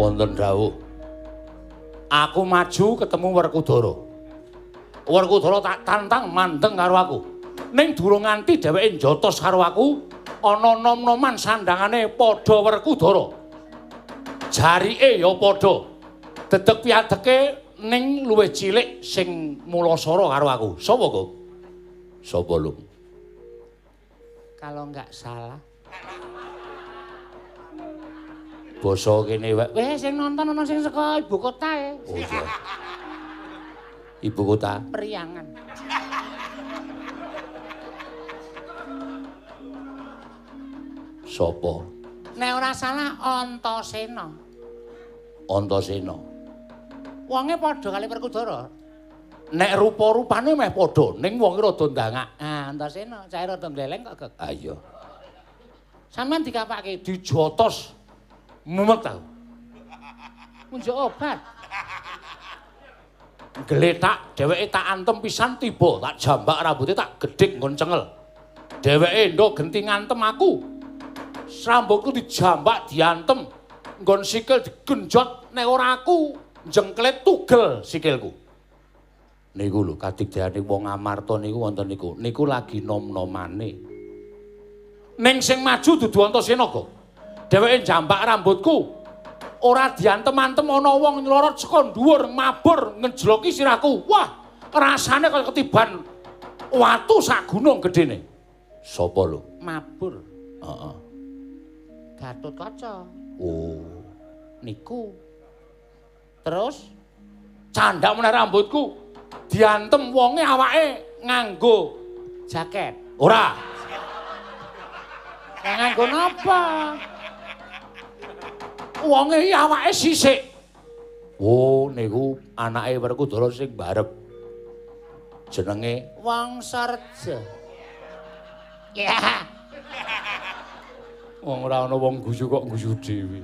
Wonten dawuh. Aku maju ketemu Werkudara. Werkudara tak tantang mandeng karo aku. Ning durung nganti dheweke njotos karo aku, ana nom-noman sandangane padha Werkudara. Jarike ya padha. Dedeg piadeke ning luwih cilik sing mulasara karo aku. Sapa, Gong? Sapa, Lung? Kalau enggak salah. Basa kene wae. Weh, sing nonton ana sing saka ibu kota e. Oh iya. Ibu kota Priangan. Sapa? Nek ora salah Antasena. Antasena. Wonge padha kali Werkudara. Nek rupa-rupane meh padha, ning wonge rada ndangak. Ah, Antasena, cahe rada gleleng kok, Gek. Ah iya. Sampeyan dikapake dijotos. Mumet aku. Munjuk obat. Gletak dheweke tak antem pisan tiba, tak jambak rambuté tak gedhik nggon cengel. Dheweke ndok genti ngantem aku. Rambutku dijambak diantem, nggon sikil digenjot, nek ora aku jengklet tugel sikilku. Niku lho kadigdayane wong Amarta niku wonten niku. Niku lagi nom-nomane. Ning sing maju dudu Antasena kok. Dheweke njambak rambutku. Ora diantem-antem ana wong nylorot saka dhuwur mabur ngejloki sirahku. Wah, rasane kaya ketiban watu sak gunung gedene. Sapa lho? Mabur. Heeh. Gatotkaca. Oh, niku. Terus candak meneh rambutku. Diantem wonge awake nganggo jaket. Ora. Nganggo napa? Wonge iki awake sisik. Oh, niku anake Werkudara sing barep. Jenenge Wangsarja. Ya. Wong ora ana wong guyu kok guyu dhewe.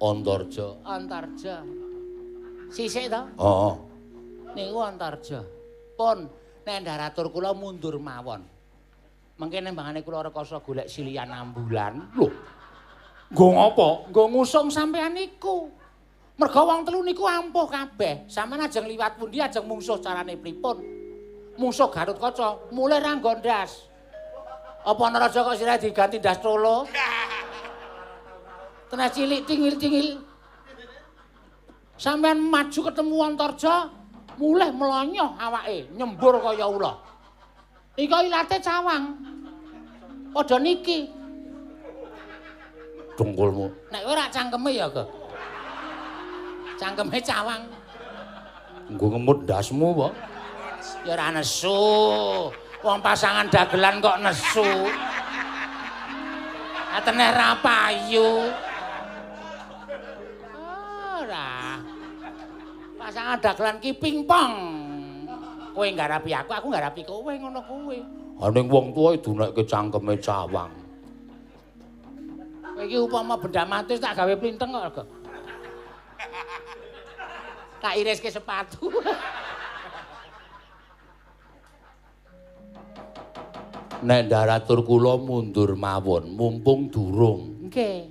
Antarja. Antarja. Sisik to? Heeh. Niku Antarja. Pun nek ndaratur kula mundur mawon. Mengke nembangane kula rekoso golek silian ambulan. Lho. Nggo ngopo? Nggo ngusung sampean niku. Merga wong telu niku ampuh kabeh. Sampeyan ajeng liwat pundi ajeng mungsuh carane pripun? Mungsuh Gatotkaca mulih ra nggo ndas. Apa ana raja kok sirahe diganti ndas tolo? Tenah cilik tingil-tingil. Sampeyan maju ketemu Antarja, mulih mlonyoh awake, nyembur kaya ula. Ika ilate cawang. Padha niki. Dengkulmu. Nek kowe ora cangkeme ya, Gek. Cangkeme cawang. Nggo ngemut ndasmu apa? Ya ora nesu. Wong pasangan dagelan kok nesu. Ateneh ra payu. Ora. Pasangan dagelan ki pingpong. Kowe nggarapi aku, aku nggarapi kowe ngono kuwi. Ha ning wong tuwa dunekke cangkeme cawang. Kowe iki upama benda mati tak gawe plinteng kok. Tak iriske sepatu. Nek ndaratur kula mundur mawon, mumpung durung. Nggih.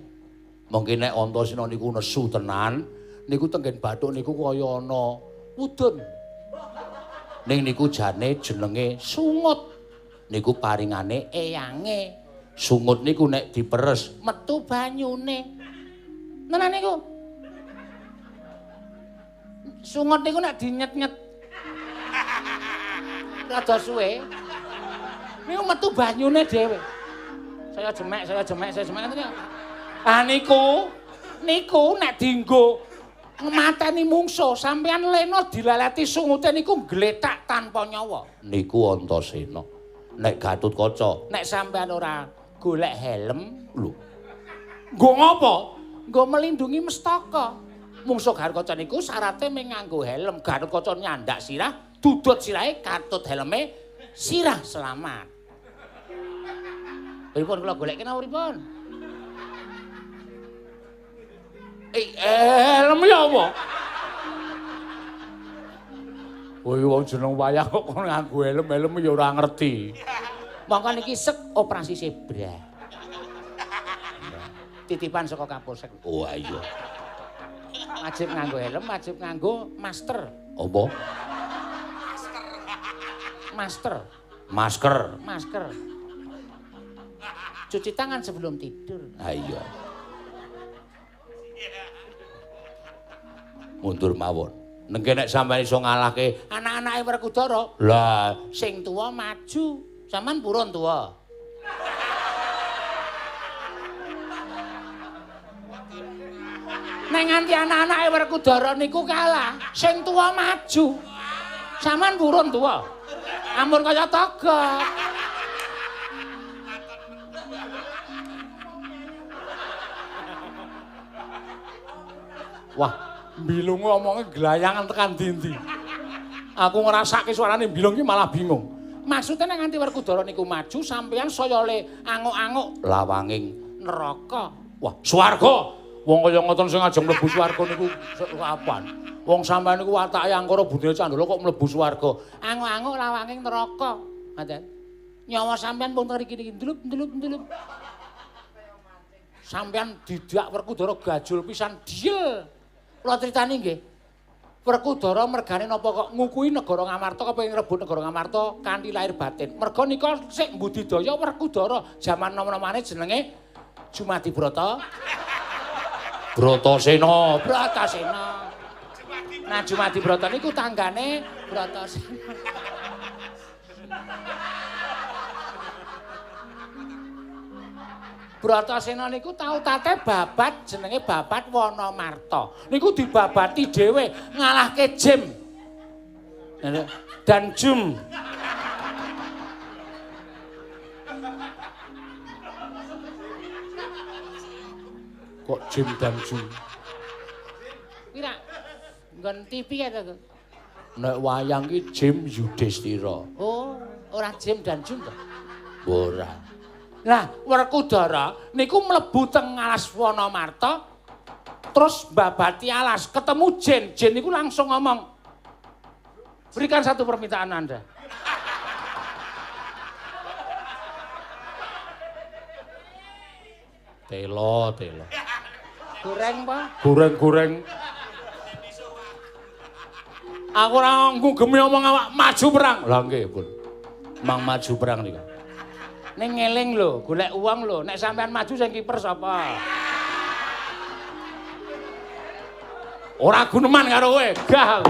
Mengki nek Antasena niku nesu tenan, niku tenggen bathuk niku kaya ana udun. Ning niku jane jenenge sungut. Niku paringane eyange. Sungut niku nek diperes metu banyune. Tenan niku. Sungut niku nek dinyet-nyet rada suwe. Niku metu banyune dhewe. Saya jemek, saya jemek, saya jemek ngoten. Ah niku, niku nek dienggo ngemateni mungsuh, sampeyan lena dilaleti sungute niku gletak tanpa nyawa. Niku Antasena. Nek Gatotkaca, nek sampeyan ora golek helm, lho. Nggo ngopo? Nggo melindungi mestaka. Mungsuh Gatotkaca niku syarate mung nganggo helm. Gatotkaca nyandak sirah, dudut sirahe katut helme, sirah selamat. Pripun kula goleke napa pripun? Helm ya apa? Woi wong jeneng wayang kok kon nganggo helm-helm ya ora ngerti. Mongko niki sek operasi zebra. Titipan saka Kapolsek. Oh iya. Wajib nganggo helm, wajib nganggo masker. Apa? Masker. Masker. Masker. Cuci tangan sebelum tidur. Ha iya. Mundur mawon. Nengke nek sampeyan iso ngalahke anak-anake Werkudara, lah sing tuwa maju. Sampeyan purun tuwa. Nek nganti anak-anake Werkudara niku kalah, sing tuwa maju. Sampeyan purun tuwa. Ampun kaya togok. Wah, Bilung ngomongnya gelayangan tekan dindi. Aku ngerasake suarane Bilung ki malah bingung. Maksudnya nek nganti Werkudara niku maju, sampeyan saya le anguk-anguk lawanging neraka. Wah, swarga. Wong kaya ngoten sing ajeng mlebu swarga niku kapan? Wong sampeyan niku watake angkara budaya candala kok mlebu swarga. Anguk-anguk lawanging neraka. Ngoten. Nyawa sampeyan pun ngriki niki ndlup ndlup ndlup. Sampeyan didak Werkudara gajul pisan diel. Kula critani nggih. Werkudara mergane napa kok ngukuhi negara Ngamarta kepengin ngrebut negara Ngamarta kanthi lahir batin. Merga nika sik mbudidaya Werkudara jaman nom-nomane jenenge Jumadi Brata. Bratasena. Bratasena. Nah Jumadi Brata niku tanggane Bratasena. Bratasena niku tau tate babat jenenge Babat Wanamarta. Niku dibabati dhewe ngalahke Jim dan Jum. Kok Jim dan Jum? Pira? Nggon TV ya to? Nek wayang ki Jim Yudhistira. Oh, ora Jim dan Jum to? Ora. Lah, Werkudara niku mlebu teng alas Wanamarta terus mbabati alas, ketemu jin. Jin niku langsung ngomong, "Berikan satu permintaan Anda." Telo, telo. Goreng, Pak. Goreng-goreng. Aku ora nggugemi omong awak maju perang. Lah nggih, Pun. Mang maju perang niku. Ning ngeling lho, golek uang lho. Nek sampean maju sing kiper sapa? Ora guneman karo kowe, gah.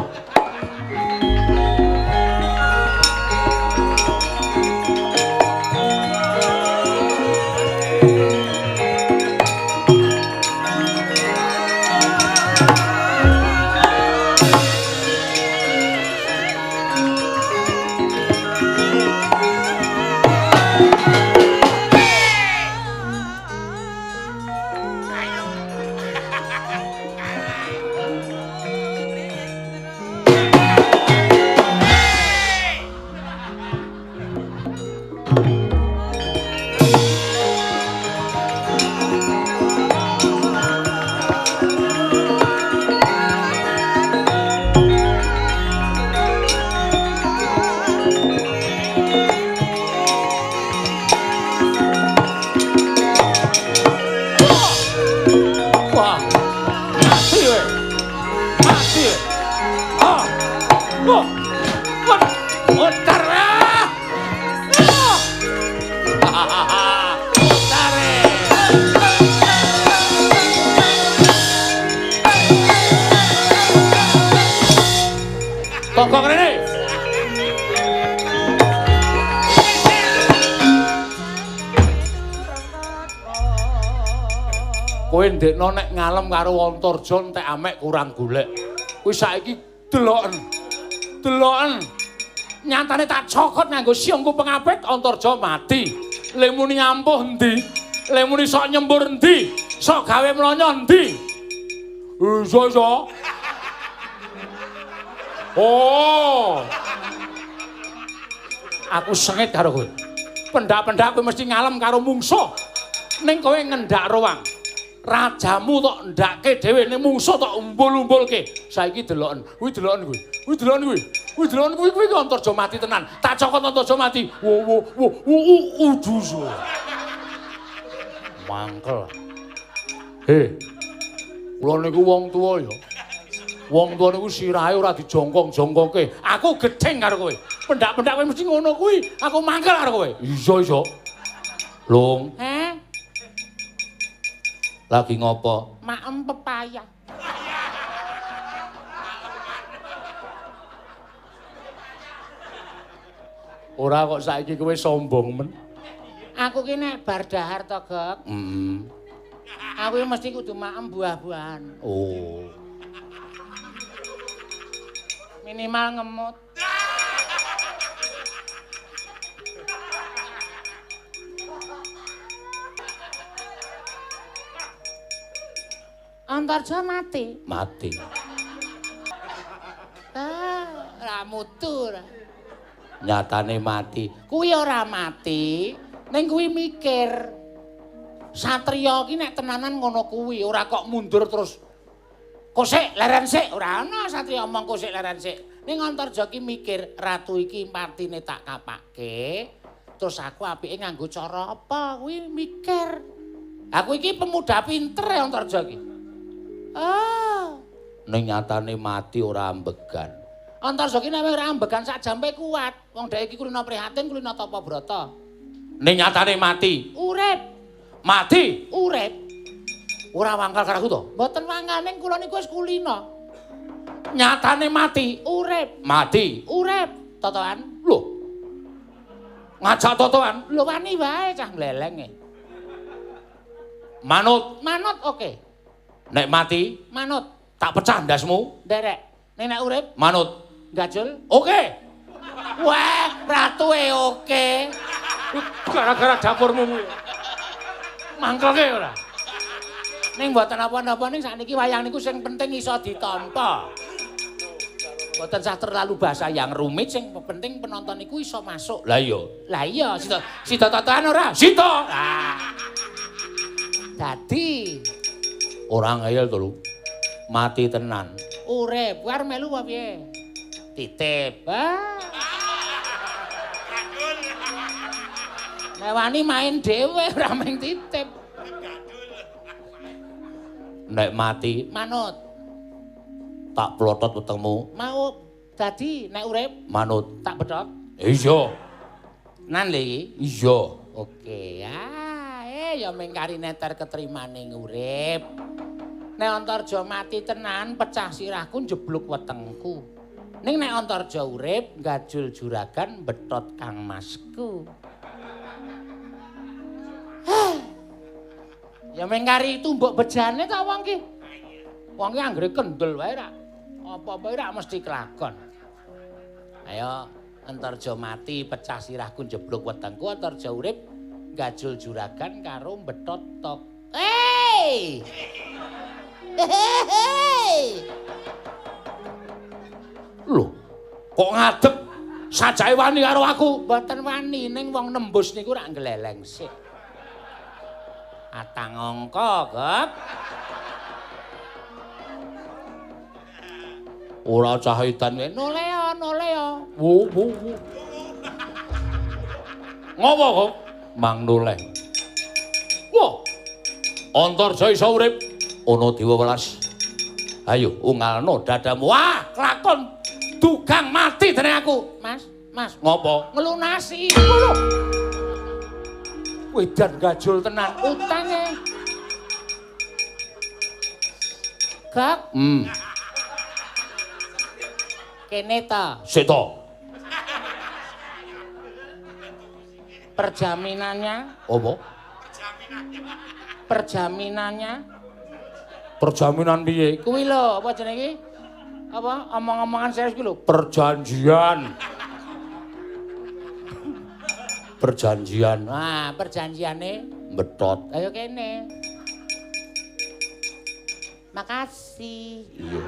Togok rene. Kowe ndekno nek ngalem karo Antarja entek amek kurang golek. Kuwi saiki deloken. Deloken. Nyatane tak cokot nganggo siongku pengapit Antarja mati. Lemuni ampuh endi? Lemuni sok nyembur endi? Sok gawe mlonyo endi? Iso iso. Oh. Aku sengit karo kowe. Pendak-pendak kowe mesti ngalem karo mungsuh. Ning kowe ngendak ruang. Rajamu tok ndake dhewe ning mungsuh tok umbul-umbulke. Saiki deloken. Kuwi deloken kuwi. Kuwi deloken kuwi. Kuwi deloken kuwi kuwi Antarja mati tenan. Tak cokot Antarja mati. Wo wo wo wo uduso. Mangkel. He. Kula niku wong tuwa ya. Wong tuwa niku sirahe ora dijongkong-jongkongke. Aku gething karo kowe. Pendak-pendak kowe mesti ngono kuwi. Aku mangkel karo kowe. Iya, iya. Lung. Heh. Lagi ngopo? Maem pepaya. Ora kok saiki kowe sombong men. Aku ki nek bar dahar to, Gok. Heeh. Aku mesti kudu maem buah-buahan. Oh. Minimal ngemut. Antarja mati. Mati. Ah, ora mutu ora. Nyatane mati. Kuwi ora mati, ning kuwi mikir. Satriya ki nek tenanan ngono kuwi, ora kok mundur terus. Kosik leren sik, ora ana satriya omong kosik leren sik. Ning Antarja ki mikir, ratu iki patine tak kapake, terus aku apike nganggo cara apa? Kuwi mikir. Aku iki pemuda pinter ya Antarja ki. Ah, ning nyatane mati ora ambegan. Antarja ki nek ora ambegan sak jampe kuat. Wong dhek iki kulino prihatin, kulino tapa brata. Ning nyatane mati. Urip. Mati. Urip. Ora wangkal karo aku to? Mboten wangkal ning kula niku wis kulino. Nyatane mati. Urip. Mati. Urip. Totoan. Lho. Ngajak totoan. Lho wani wae cah glelenge. Manut. Manut oke. Nek mati, manut. Tak pecah ndasmu. Nderek. Nek nek urip, manut. Gajul. Oke. Wah, ratue oke. Gara-gara dapurmu kuwi. Mangkelke ora? Ning mboten napa-napa ning sakniki wayang niku sing penting iso ditampa. Mboten sah terlalu bahasa yang rumit, sing penting penonton niku iso masuk. Lah iya. Lah iya, sida sida totoan ora? Sida. Ah. Dadi ora ngeyel to lho. Mati tenan. Urip, arep melu apa piye? Titip. Ah. Nek wani main dhewe ora mung titip. Nek mati manut. Tak plotot wetengmu. Mau dadi nek urip manut. Tak bedhok. Iya. Nan lho iki. Iya. Oke. Ah, ya mung kari neter ketrimane urip. Nek Antarja mati tenan pecah sirahku njeblug wetengku. Ning nek Antarja urip gajul juragan betot kang masku. Ya mung kari tumbuk bejane ta wong ki. Wong ki anggere kendel wae rak. Apa-apa rak mesti kelakon. Ayo Antarja mati pecah sirahku njeblug wetengku, Antarja urip gajul juragan karo betot tok. Hei! Hei! Lho, kok ngadeg sajake wani karo aku? Mboten wani ning wong nembus niku rak gleleng sik. Atang angka, Gop. Ora cah edan kowe. Noleo, noleo. Wo wo wo. Ngopo, Gop? Mang noleh. Wah. Antarja iso urip ana dewa welas. Ayo ungalno dadamu. Wah, kelakon dugang mati dening aku. Mas, Mas. Ngopo? Ngelunasi. Lho. Wedan gajul tenan utange. Gak. Kene ta. Sik to. Perjaminannya? Apa? Perjaminannya? Perjaminan piye? Kuwi lho, apa jenenge iki? Apa omong-omongan serius kuwi lho? Perjanjian. Perjanjian. Wah, perjanjiane betot. Ayo kene. Makasih. Iya.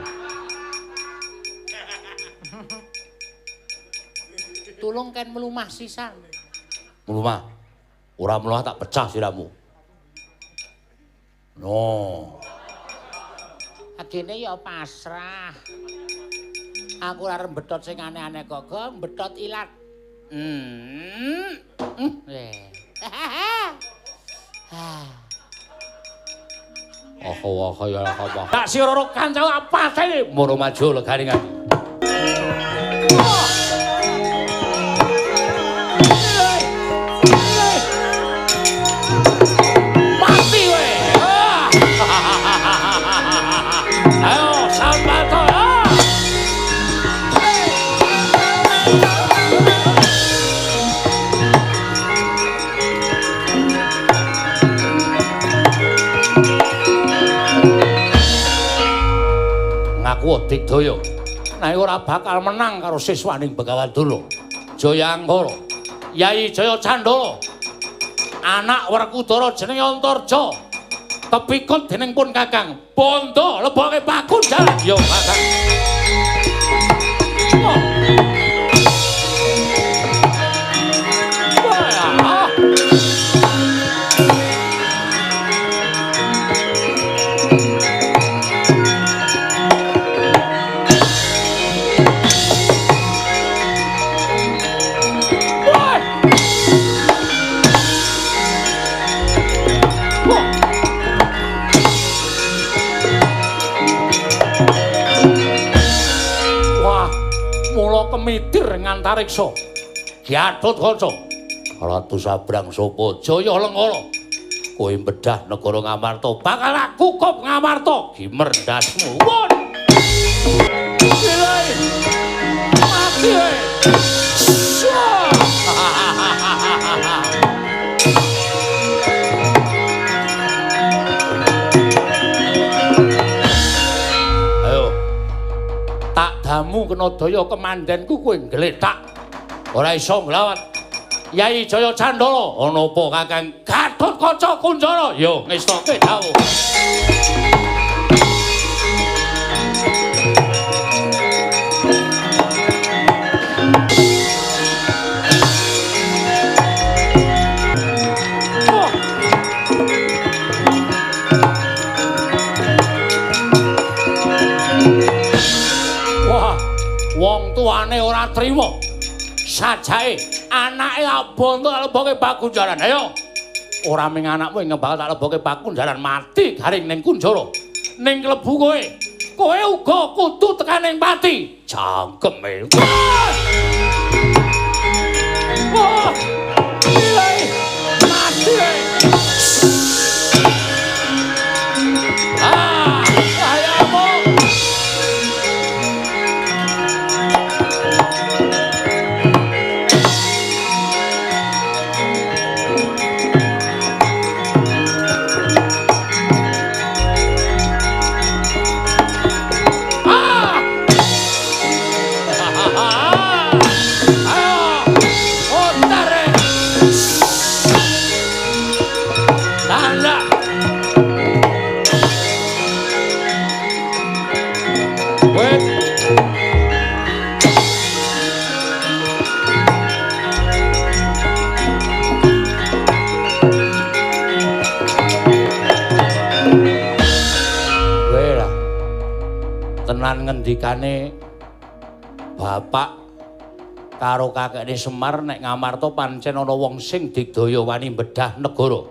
Tulung ken mlumah sisan. Mlumah. Ora mlumah tak pecah siramu. No. Agene ya pasrah. Aku ora arep betot sing aneh-aneh kok, Gong, betot ilat. Oh, ya apa. Tak sira kanca pateni moro maju legaringan. Mati kowe. Ayo sambato. Ngaku digdaya. Nek ora bakal menang karo siswaning Begawan Durna. Jaya Anggara, Yai Jaya Candala, anak Werkudara jenenge Antarja. Kepikut dening pun Kakang. Bondo leboke pakunjaran. Yo Kakang. Oh. Wah. Kemitir ngantariksa Gatotkaca Ratu Sabrang sapa Jaya Lengkara kowe bedah negara Ngamarta bakal aku kukup Ngamarta gimer ndasmu won mati kowe. Damu kena daya kemandenku kowe nggletak ora iso nglawan Yai Jaya Candala ana apa Kakang Gatotkaca Kunjara yo ngestoke dawuh. Wong tuane ora trima. Sajake anake tak bonto tak leboke pakunjaran. Ayo. Ora ming anakmu ing bakal tak leboke pakunjaran mati garing ning kunjara. Ning klebu kowe. Kowe uga kudu tekan ning pati. Cangkeme. Wah. Mati. Ah, ayamu. Tenan ngendikane bapak karo kakekne Semar nek Ngamarta pancen ana wong sing digdaya wani bedah negara.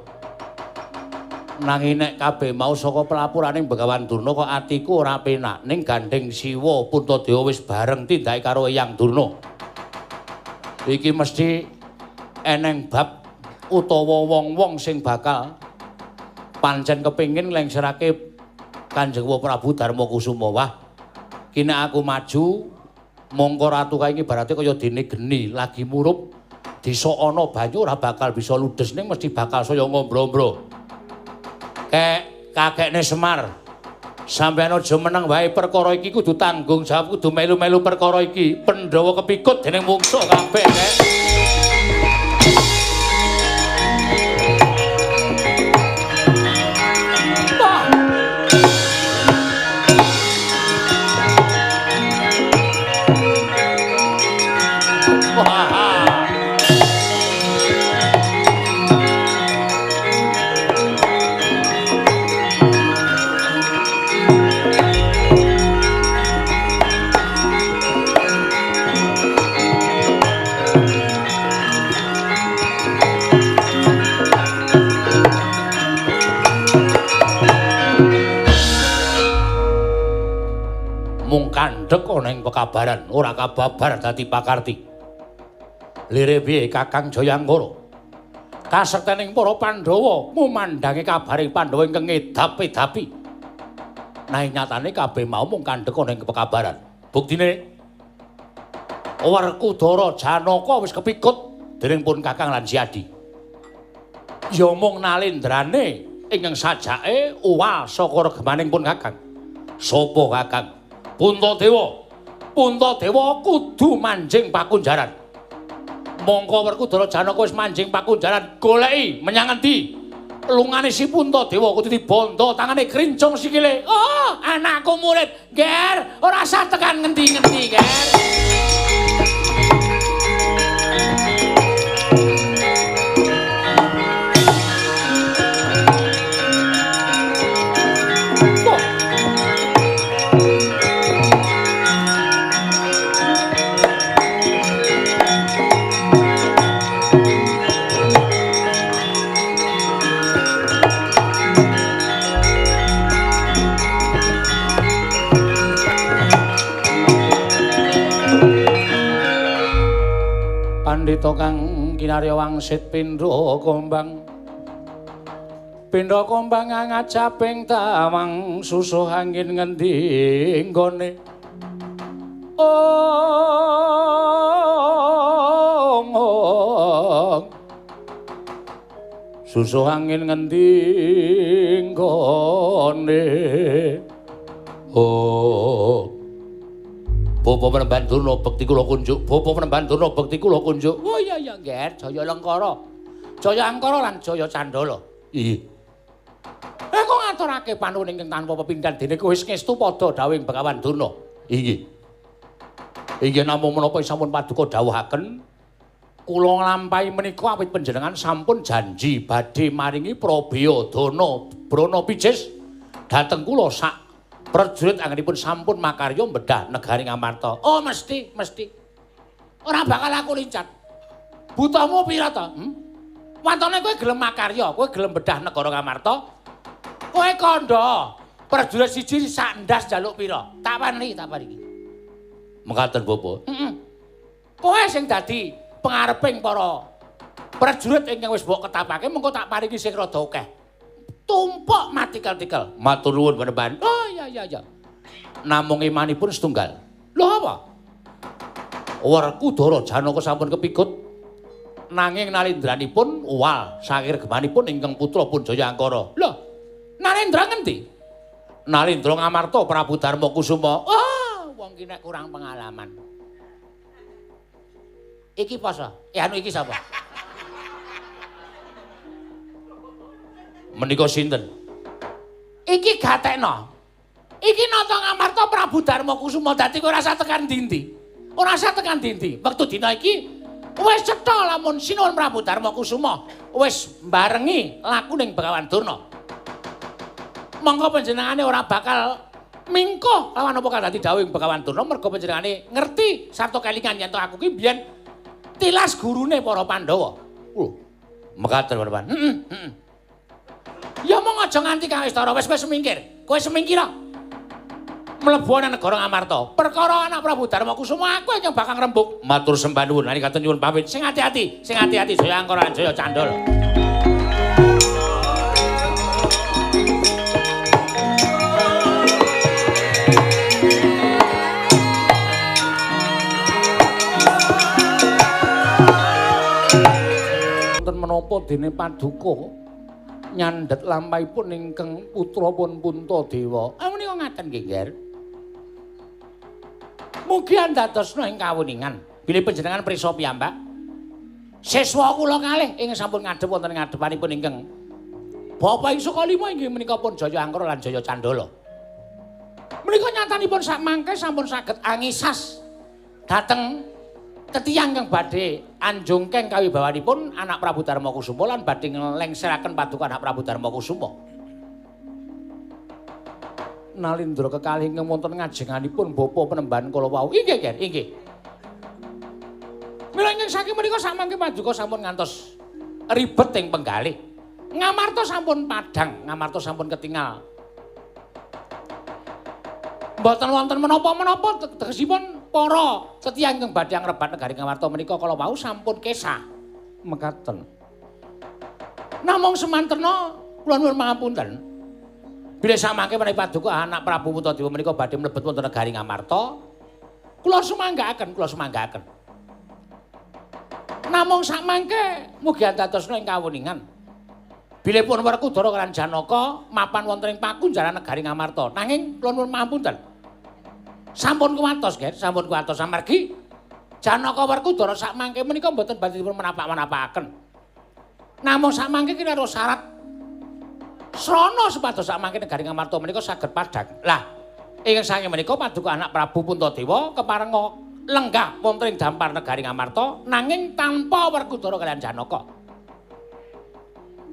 Nanging nek kabeh mau saka pelapurane Begawan Durna kok atiku ora penak ning gandeng Siwa Puntadewa wis bareng tindake karo Eyang Durna. Iki mesti eneng bab utawa wong-wong sing bakal pancen kepengin lengserake Kanjeng Prabu Darma Kusuma. Wah, ki nek aku maju mongko ratu kae iki ibarate kaya dene geni lagi murup desa ana banyu ora bakal bisa ludes ning mesti bakal saya ngombro-ombro. Kek kakekne Semar, sampeyan aja meneng wae perkara iki kudu tanggung jawab kudu melu-melu perkara iki. Pandhawa kepikut dening mungsuh kabeh kek. Mung kandhek ana ing pekabaran, ora kababar dadi pakarti. Lire piye Kakang Jayangkara? Kasektening para Pandhawa mumandangi kabaring Pandhawa ingkang ngedap-edapi. Nanging nyatane kabeh mau mung kandhek ana ing pekabaran. Buktine Werkudara Janaka wis kepikut dening pun Kakang lan Siadi. Ya mung nalendrane ingkang sajake uwal saka regemaning pun Kakang. Sapa Kakang? Puntadewa. Puntadewa kudu manjing pakunjaran. Mongko Werkudara Janaka wis manjing pakunjaran, goleki menyang endi? Lungane si Puntadewa kudu dibondo tangane krincung sikile. Oh, anakku murid, Ger, ora usah tekan ngendi-ngendi, Ger. Pandhita kang kinarya wangsit pindha kombang. Pindha kombang ngajaping tawang susuh angin ngendi nggone. Ong ong. Susuh angin ngendi nggone. Oh. Bapak Penemban Durna bekti kula kunjuk. Bapak Penemban Durna bekti kula kunjuk. Oh iya iya, Nger, Jaya Lengkara. Jaya Angkara lan Jaya Candala. Iya. Kok ngaturake panuwun ingkang tanpa pepindhan dene kowe wis ngestu padha dawuhing Begawan Durna. Inggih. Inggih namung menapa sampun paduka dawuhaken kula nglampahi menika awit panjenengan sampun janji badhe maringi prabeya dana brana picis dhateng kula sak prajurit anggenipun sampun makarya bedah negari Ngamarta. Oh mesti, mesti. Ora bakal aku lincat. Butuhmu pira to? Wantone kowe gelem makarya, kowe gelem bedah negara Ngamarta. Kowe kandha prajurit siji sak ndas njaluk pira? Tak paringi, tak paringi. Mekaten Bapak. Heeh. Kowe sing dadi pengareping para prajurit ingkang wis mbok ketapake mengko tak paringi sing rada akeh. Tumpuk matikel-tikel. Matur nuwun Panembahan. Oh iya iya iya. Namung imanipun setunggal. Lho apa? Werkudara Janaka sampun kepikut nanging nalendranipun uwal saking regemanipun ingkang putra pun Jaya Angkara. Lho, Nalendra ngendi? Nalendra Ngamarta Prabu Darma Kusuma. Oh, wong ki nek kurang pengalaman. Iki poso. Anu iki sapa? Menika sinten? Iki gatekno. Iki nata Ngamarta Prabu Darma Kusuma dadi kowe ora usah tekan ndi-ndi. Ora usah tekan ndi-ndi. Wektu dina iki wis cetha lamun Sinuwun Prabu Darma Kusuma wis mbarengi laku ning Begawan Durna. Monggo panjenengane ora bakal mingkuh lawan apa kang dadi dawuhing Begawan Durna merga panjenengane ngerti sarta kelingan yen to aku ki biyen tilas gurune para Pandhawa. Lho, mekaten Panembahan. Heeh, heeh. Ya mong aja nganti kang Wistara wis wis semingkir. Kowe semingkira. Mlebu ana negara Ngamarta. Perkara anak Prabu Darma Kusuma aku ingkang bakal ngrembug. Matur sembah nuwun. Nalika nyuwun pamit. Sing ati-ati, sing ati-ati Jaya Angkara lan Jaya Candala. Wonten menapa dene paduka nyandhet lampahipun ingkang putra pun Puntadewa. Ah menika ngaten nggih, Nger. Mugi andadosna ing kawuningan bilih panjenengan prisa piyambak. Siswa kula kalih ingkang sampun ngadhep wonten ngadepanipun ingkang Bapak ing Sukalima inggih menika pun Jaya Angkara lan Jaya Candala. Menika nyatanipun sak mangke sampun saged angisas dhateng tetiyang ingkang badhe anjungkeng kawibawanipun anak Prabu Darma Kusuma lan badhe nglengseraken paduka anak Prabu Darma Kusuma. Nalindra kekalih ingkang wonten ngajenganipun bapa Penemban kala wau. Inggih, Ger, inggih. Mila ingkang saking menika samangke paduka sampun ngantos ribet ing penggalih. Ngamarta sampun padhang, Ngamarta sampun ketingal. Mboten wonten menapa-menapa tegesipun para setiyang ingkang badhe ngrebat negari Ngamarta menika kala wau sampun kesah. Mekaten. Namung semantena kula nuwun pangapunten. Bilih samangke menawi paduka anak Prabu Puntadewa menika badhe mlebet wonten negari Ngamarta, kula sumanggaaken, kula sumanggaaken. Namung samangke mugi andadosna ing kawuningan. Bilih pun Werkudara lan Janaka mapan wonten ing pakunjaran negari Ngamarta. Nanging kula nuwun pangapunten. Sampun kuwatos, Ger, sampun kuwatos amargi Janaka Werkudara sakmangke menika mboten badhe dipun menapak-menapakaken. Namung sakmangke kira syarat srana supados sakmangke negari Ngamarta menika saged padhang. Lah, ingkang saking menika paduka anak Prabu Puntadewa keparenga lenggah wonten ing dampar negari Ngamarta nanging tanpa Werkudara kaliyan Janaka.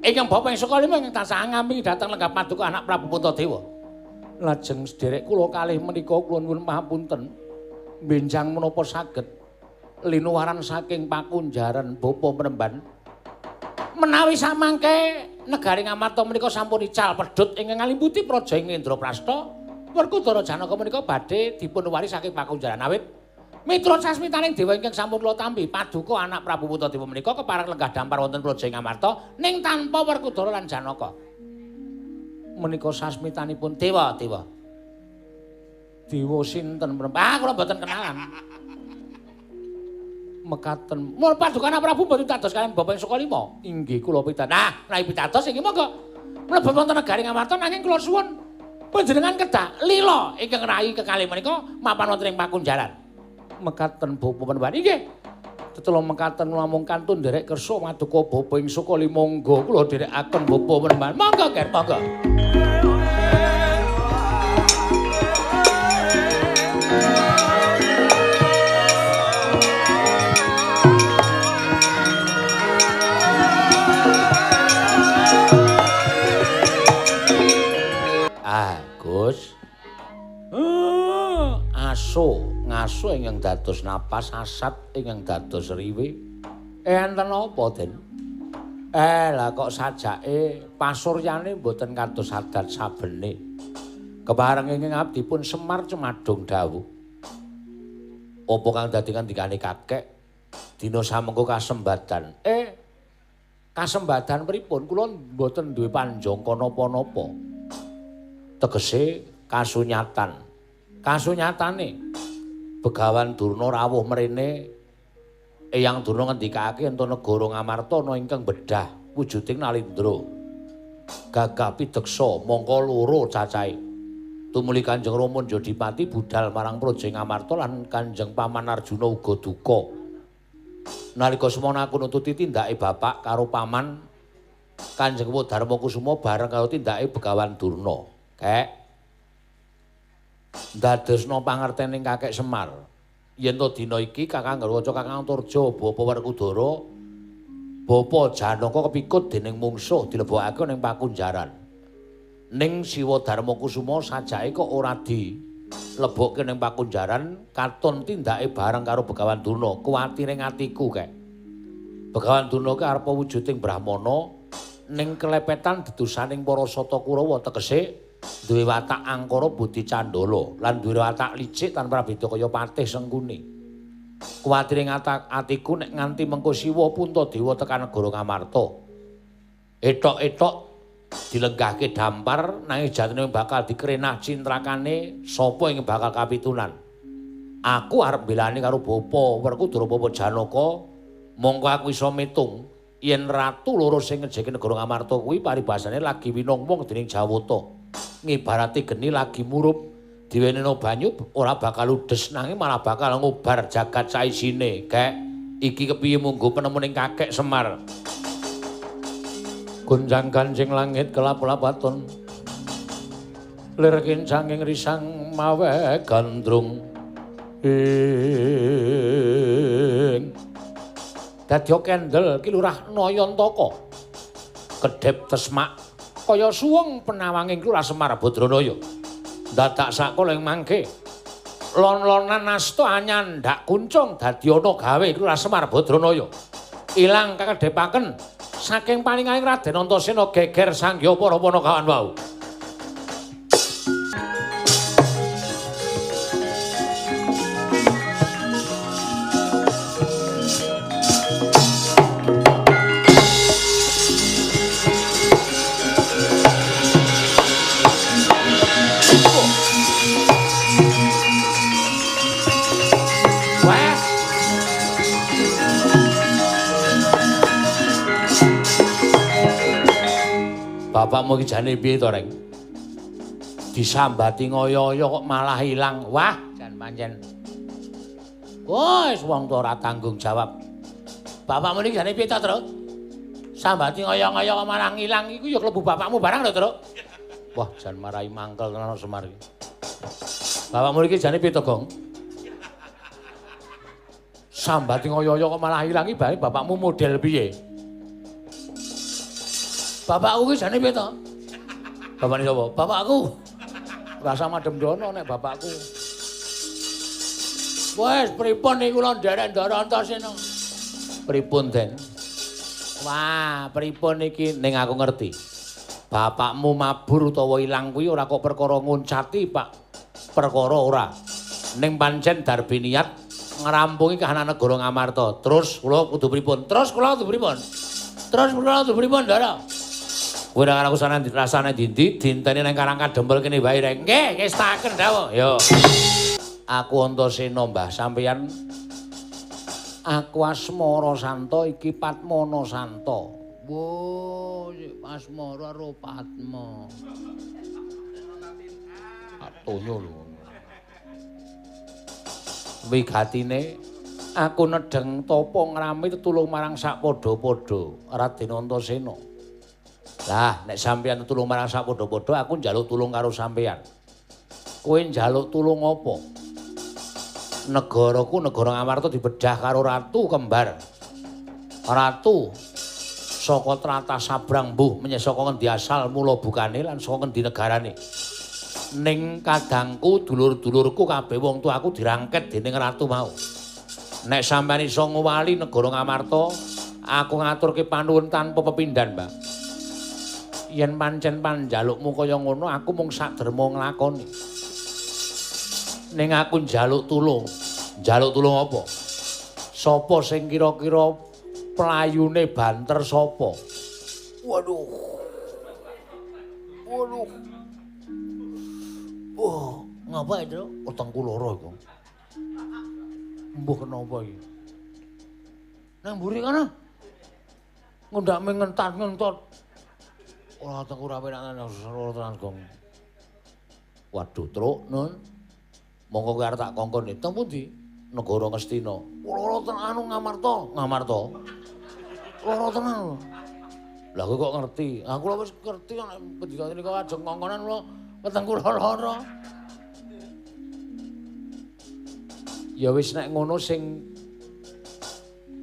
Ingkang bapa ing Sukalima ingkang tansah ngampingi dhateng lenggah paduka anak Prabu Puntadewa. Lajeng sederek kula kalih menika kula nuwun pangapunten. Benjang menapa saged linuwaran saking pakunjaran bapa Mremban. Menawi samangke negari Ngamarta menika sampun ical pedhut ingkang ngalimputi praja ing Indraprasta, Werkudara Janaka menika badhe dipunwari saking pakunjaran. Awit miturut sasmitaning dewa ingkang sampun kula tampi, paduka anak Prabu Puntadewa menika kepareng lenggah dampar wonten praja ing Ngamarta ning tanpa Werkudara lan Janaka. Menika sasmitanipun dewa, dewa. Dewa sinten? Ah, kula mboten kenalan. Mekaten. Mul paduka anak Prabu mboten pitados kaliyan bapa ing Sukalima. Inggih kula pitados. Nah, menawi pitados inggih monggo. Mlebet wonten negari Ngamarta nanging kula suwun panjenengan kedah lila ingkang rayi kekalih menika mapan wonten ing pakunjaran. Mekaten bapa Mremban. Inggih. Tetela mekaten namung kantun nderek kersa maduka bapa ing Sukalima monggo kula dherekaken bapa Mremban. Monggo, Ger, monggo. Ah, Gus. Aso, ngaso ingkang dados napas, asat ingkang dados riwe. Enten apa, Den? Lah kok sajake pasuryane mboten kados adat sabene. Kepareng ingkang abdi pun Semar cumadung dawuh. Apa kang dadi ngendikane kakek? Dina samengko kasembadan. Kasembadan pripun? Kula mboten duwe panjangka napa-napa. Tegese kasunyatan. Kasunyatane Begawan Durna rawuh mrene, Eyang Durna ngendikake yen to negara Ngamarta ana ingkang bedah wujuding Nalindra. Gagah pideksa mangka loro cacahe. Tumuli Kanjeng Rama Njodipati budal marang praja Ngamarta lan Kanjeng Paman Arjuna uga duka. Nalika semono aku nututi tindake bapak karo paman Kanjeng Darma Kusuma bareng karo tindake Begawan Durna. Kek ndadosna pangertening kakek Semar yen to dina iki Kakang Garwaca, Kakang Antarja, Bapa Werkudara, Bapa Janaka kepikut dening mungsuh dilebokake ning pakunjaran. Ning Siwa Darma Kusuma sajake kok ora dilebokke ning pakunjaran, katon tindake bareng karo Begawan Durna. Kuwatire atiku kek. Begawan Durna ki arep wujuding Brahmana ning kelepetan dedusaning para Sata Kurawa, tegese duwe watak angkara budi candala lan duwe watak licik tanpa beda kaya patih Sengkuni. Kuwatire atiku nek nganti mengko Siwa Puntadewa tekan negara Ngamarta. Etok-etok dilenggahke dampar nanging jatine bakal dikrenah cintrakane sapa ing bakal kapitunan. Aku arep mbelani karo bapa Werkudara, bapa Janaka, mongko aku iso mitung yen ratu loro sing ngejeki negara Ngamarta kuwi paribasane lagi winongmong dening Jawata. Ngibarate geni lagi murup diwenehno banyu ora bakal ludes nanging malah bakal ngobar jagat saisine. Kek iki kepiye munggo penemuning kakek Semar. Gonjang ganjing langit kelap-lapaton, lir kincanging risang mawe gandrung ing dadi kendel ki Lurah Nayantaka kedhep tesmak kaya suwung penawanging Lurah Semar Badranaya. Dadak sakala ing mangke lon-lonan asta anyandak kuncung dadi ana gawe Lurah Semar Badranaya. Ilang kakedhepaken saking paningaing Raden Antasena geger sangya para panakawan wau. Bapakmu iki jane piye to, Reng? Disambati ngoyo-oyo kok malah ilang. Wah, jan pancen. Wis wong tuwa ora tanggung jawab. Bapakmu iki jane piye to, Truk? Sambati ngoyo-ngoyo kok malah ngilang iku ya klebu bapakmu barang lho, Truk. Wah, jan marai mangkel tenan Semar iki. Bapakmu iki jane piye to, Gong? Sambati ngoyo-oyo kok malah ilang iki bae bapakmu model piye? Bapakku iki jane piye to? Bapakne sapa? Bapakku. Rasa madem dono nek bapakku. Wes pripun niku kula nderek Ndara Antasena? Pripun, Den? Wah, pripun iki ning aku ngerti. Bapakmu mabur utawa ilang kuwi ora kok perkara nguncati, Pak. Perkara ora. Ning pancen darbi niat ngrampungi kahanan negara Ngamarta. Terus kula kudu pripun? Terus kula kudu pripun? Terus kula kudu pripun, Ndara? Kowe ora aku sana rasane dindi, dinteni nang Karang Kadempel kene wae, Reng. Nggih, ngestaken dawuh. Yo. Aku Antasena, Mbah, sampeyan aku Asmara Santa iki Padmana Santa. Wo, Asmara karo Padma. Atonyo lho. Wigatine aku nedheng tapa ngrami tetulung marang sak padha-padha Raden Antasena. Lah, nek sampeyan tetulung marang sak padha-padha aku njaluk tulung karo sampeyan. Kowe njaluk tulung apa? Negaraku negara Ngamarta dibedah karo ratu kembar. Ratu saka tlatah Sabrang mbuh menyah saka ngendi asal mula bukane lan saka ngendi negarane. Ning kadangku dulur-dulurku kabeh wong tuaku dirangket dening ratu mau. Nek sampeyan iso ngwali negara Ngamarta, aku ngaturke panuwun tanpa pepindhan, Mbak. Yen pancen panjalukmu kaya ngono, aku mung saderma nglakoni. Ning aku njaluk tulung. Njaluk tulung apa? Sapa sing kira-kira playune banter sapa? Waduh. Waduh. Oh, ngapa itu? Wetengku lara iku. Mbuh kenapa iki? Nang mburi kono. Ngundakme ngentat-ngentot. Ora wetengku ora penak lara tenan, Gong. Waduh, Truk, Nun. Monggo kowe arep tak kongkon teng pundi? Negara Ngastina. Lara tenan anu Ngamarta, Ngamarta. Lara tenan. Lah kowe kok ngerti? Aku lho wis ngerti nek pendhita nika ajeng kongkonan kula wetengku lara. Ya wis nek ngono sing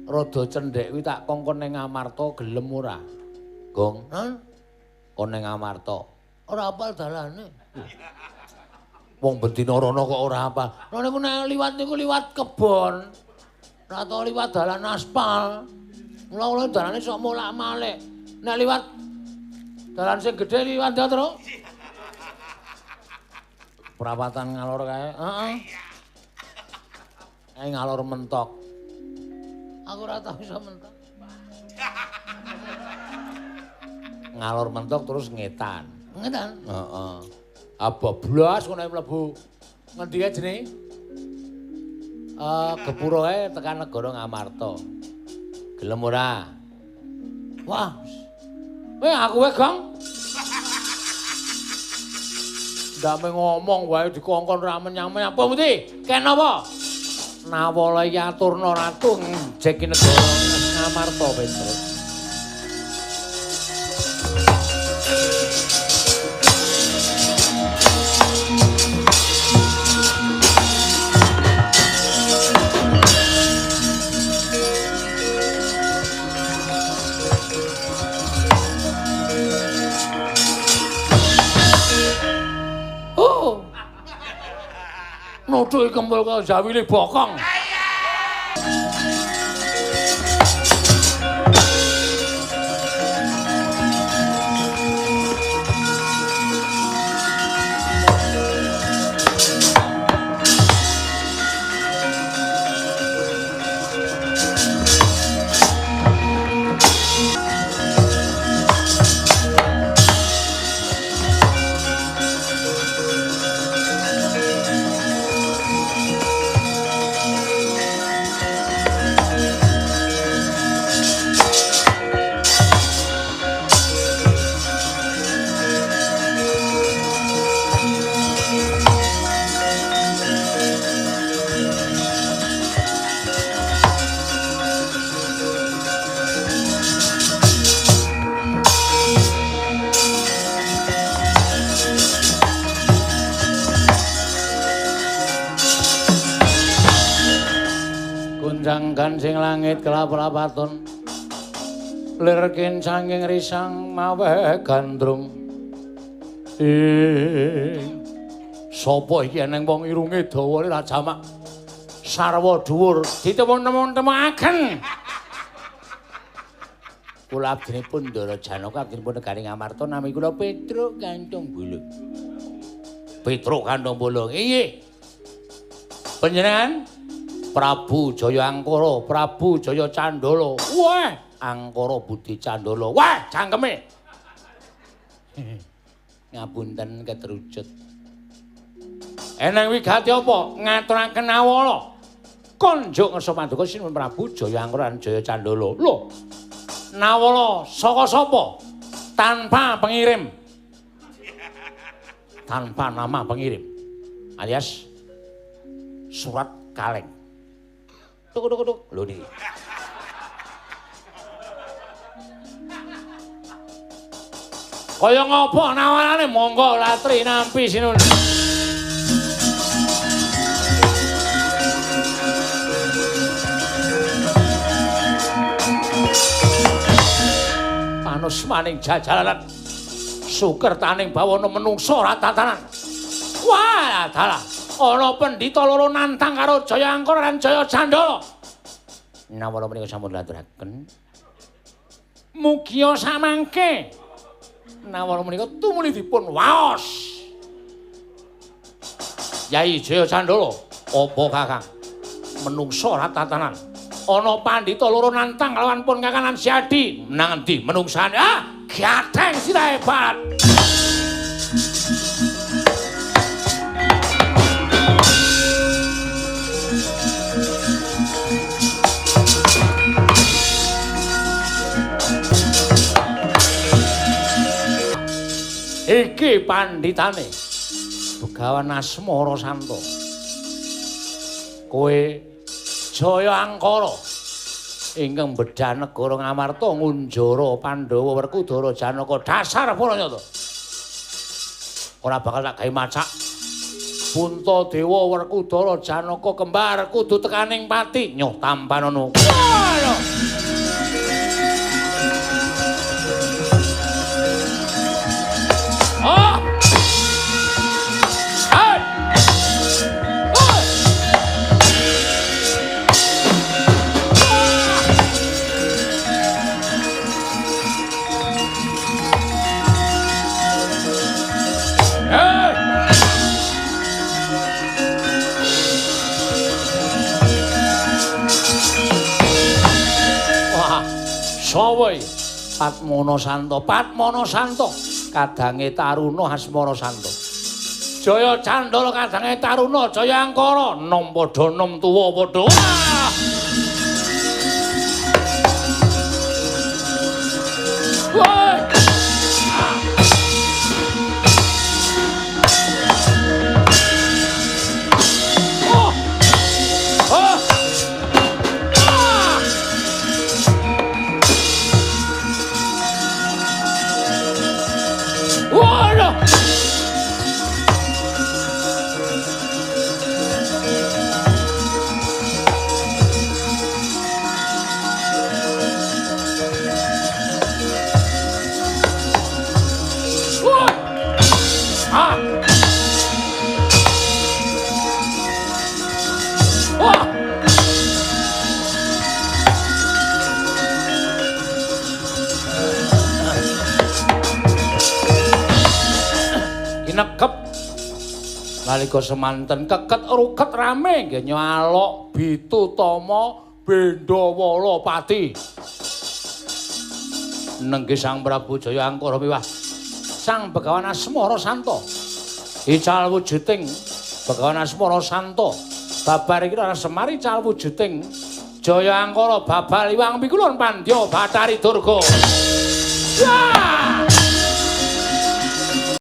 rada cendhek kuwi tak kongkon ning Ngamarta gelem ora? Gong, hah? Kon ning Ngamarta. Ora apal dalane. Wong bendina rono kok ora apal. Lha niku nek liwat niku liwat kebon. Ora tau liwat dalan aspal. Mula kula dalane sok molak-malik. Nek liwat dalan sing gedhe liwat ya, Truk. Perawatan ngalor kae. Heeh. Kae ngalor mentok. Aku ora tau iso mentok. Ngalor mentok terus ngetan. Ngetan? Heeh. Abablas ngono mlebu. Ngendi kae jenenge? Gepura kae tekan negara Ngamarta. Gelem ora? Wah. Weh aku wae, Gong. Ndame ngomong wae dikongkon ra menyang-menyang. Apa mesti? Ken apa? Nawala iki aturna ratu njeki negara Ngamarta Petruk. Nuduhi kempul kaya jawile bokong. Gonjang-ganjing langit kelap-lapaton. Lir kincanging risang maweh gandrung. Ing sapa iki eneng wong irunge dawa ora jamak sarwa dhuwur ditemu-temu-temuaken. Kula abdinipun Ndara Janaka abdinipun negari Ngamarta nami kula Petruk Kanthong Bulung. Petruk Kanthong Bulung. Inggih. Panjenengan Prabu Jaya Angkara, Prabu Jaya Candala. Wah, Angkara Budi Candala. Wah, cangkeme. Ngapunten ketrucut. Eneng wigati apa? Ngaturaken awala. Konjuk ngersa paduka Sinuwun Prabu Jaya Angkara lan Jaya Candala. Lho. Nawala saka sapa? Tanpa pengirim. Tanpa nama pengirim. Alias surat kaleng. Tuk tuk tuk. Lho niki. Kaya ngopo nawalane monggo latri nampi sinun. Panus maning jajalanan sukertaning bawana menungsa ratatanan. Wah, dalah ana pendhita loro nantang karo Jaya Angkara lan Jaya Candala. Nawala menika sampun laturaken. Mugia samangke nawala menika tumuli dipun waos. Yai Jaya Candala, apa Kakang? Menungsa ratatanan. Ana pandhita loro nantang lawan pun Kakang lan Siadi. Nang endi menungsane? Ah, gatheng sirahe hebat. Iki pandhitane Begawan Asmara Santa. Kowe Jaya Angkara ingkang bedhah negara Ngamarta ngunjara Pandhawa Werkudara Janaka dasar para nyata. Ora bakal tak gawe macak. Puntadewa Werkudara Janaka kembar kudu tekaning pati nyoh tampanono. Oh! Hey! Oh! Hey! Wah, sapa iki? Patmono Santo, Patmono Santo. Kadange Taruna Asmara Santa. Jaya Candala kadange Taruna Jaya Angkara, nom padha nom tuwa padha. Wah! Oh! Oh! Ah! Waduh. Wah. Ah. Wah. Nekep nalika semanten keket ruket rame nggih nyalok Bitutama Bendawala Pati. Nenggih Sang Prabu Jaya Angkara miwah Sang Begawan Asmara Santa. Ical wujuding Begawan Asmara Santa babar iki ora Semar ical wujuding Jaya Angkara babal iwang pikulun Pandya Bathari Durga. Wah!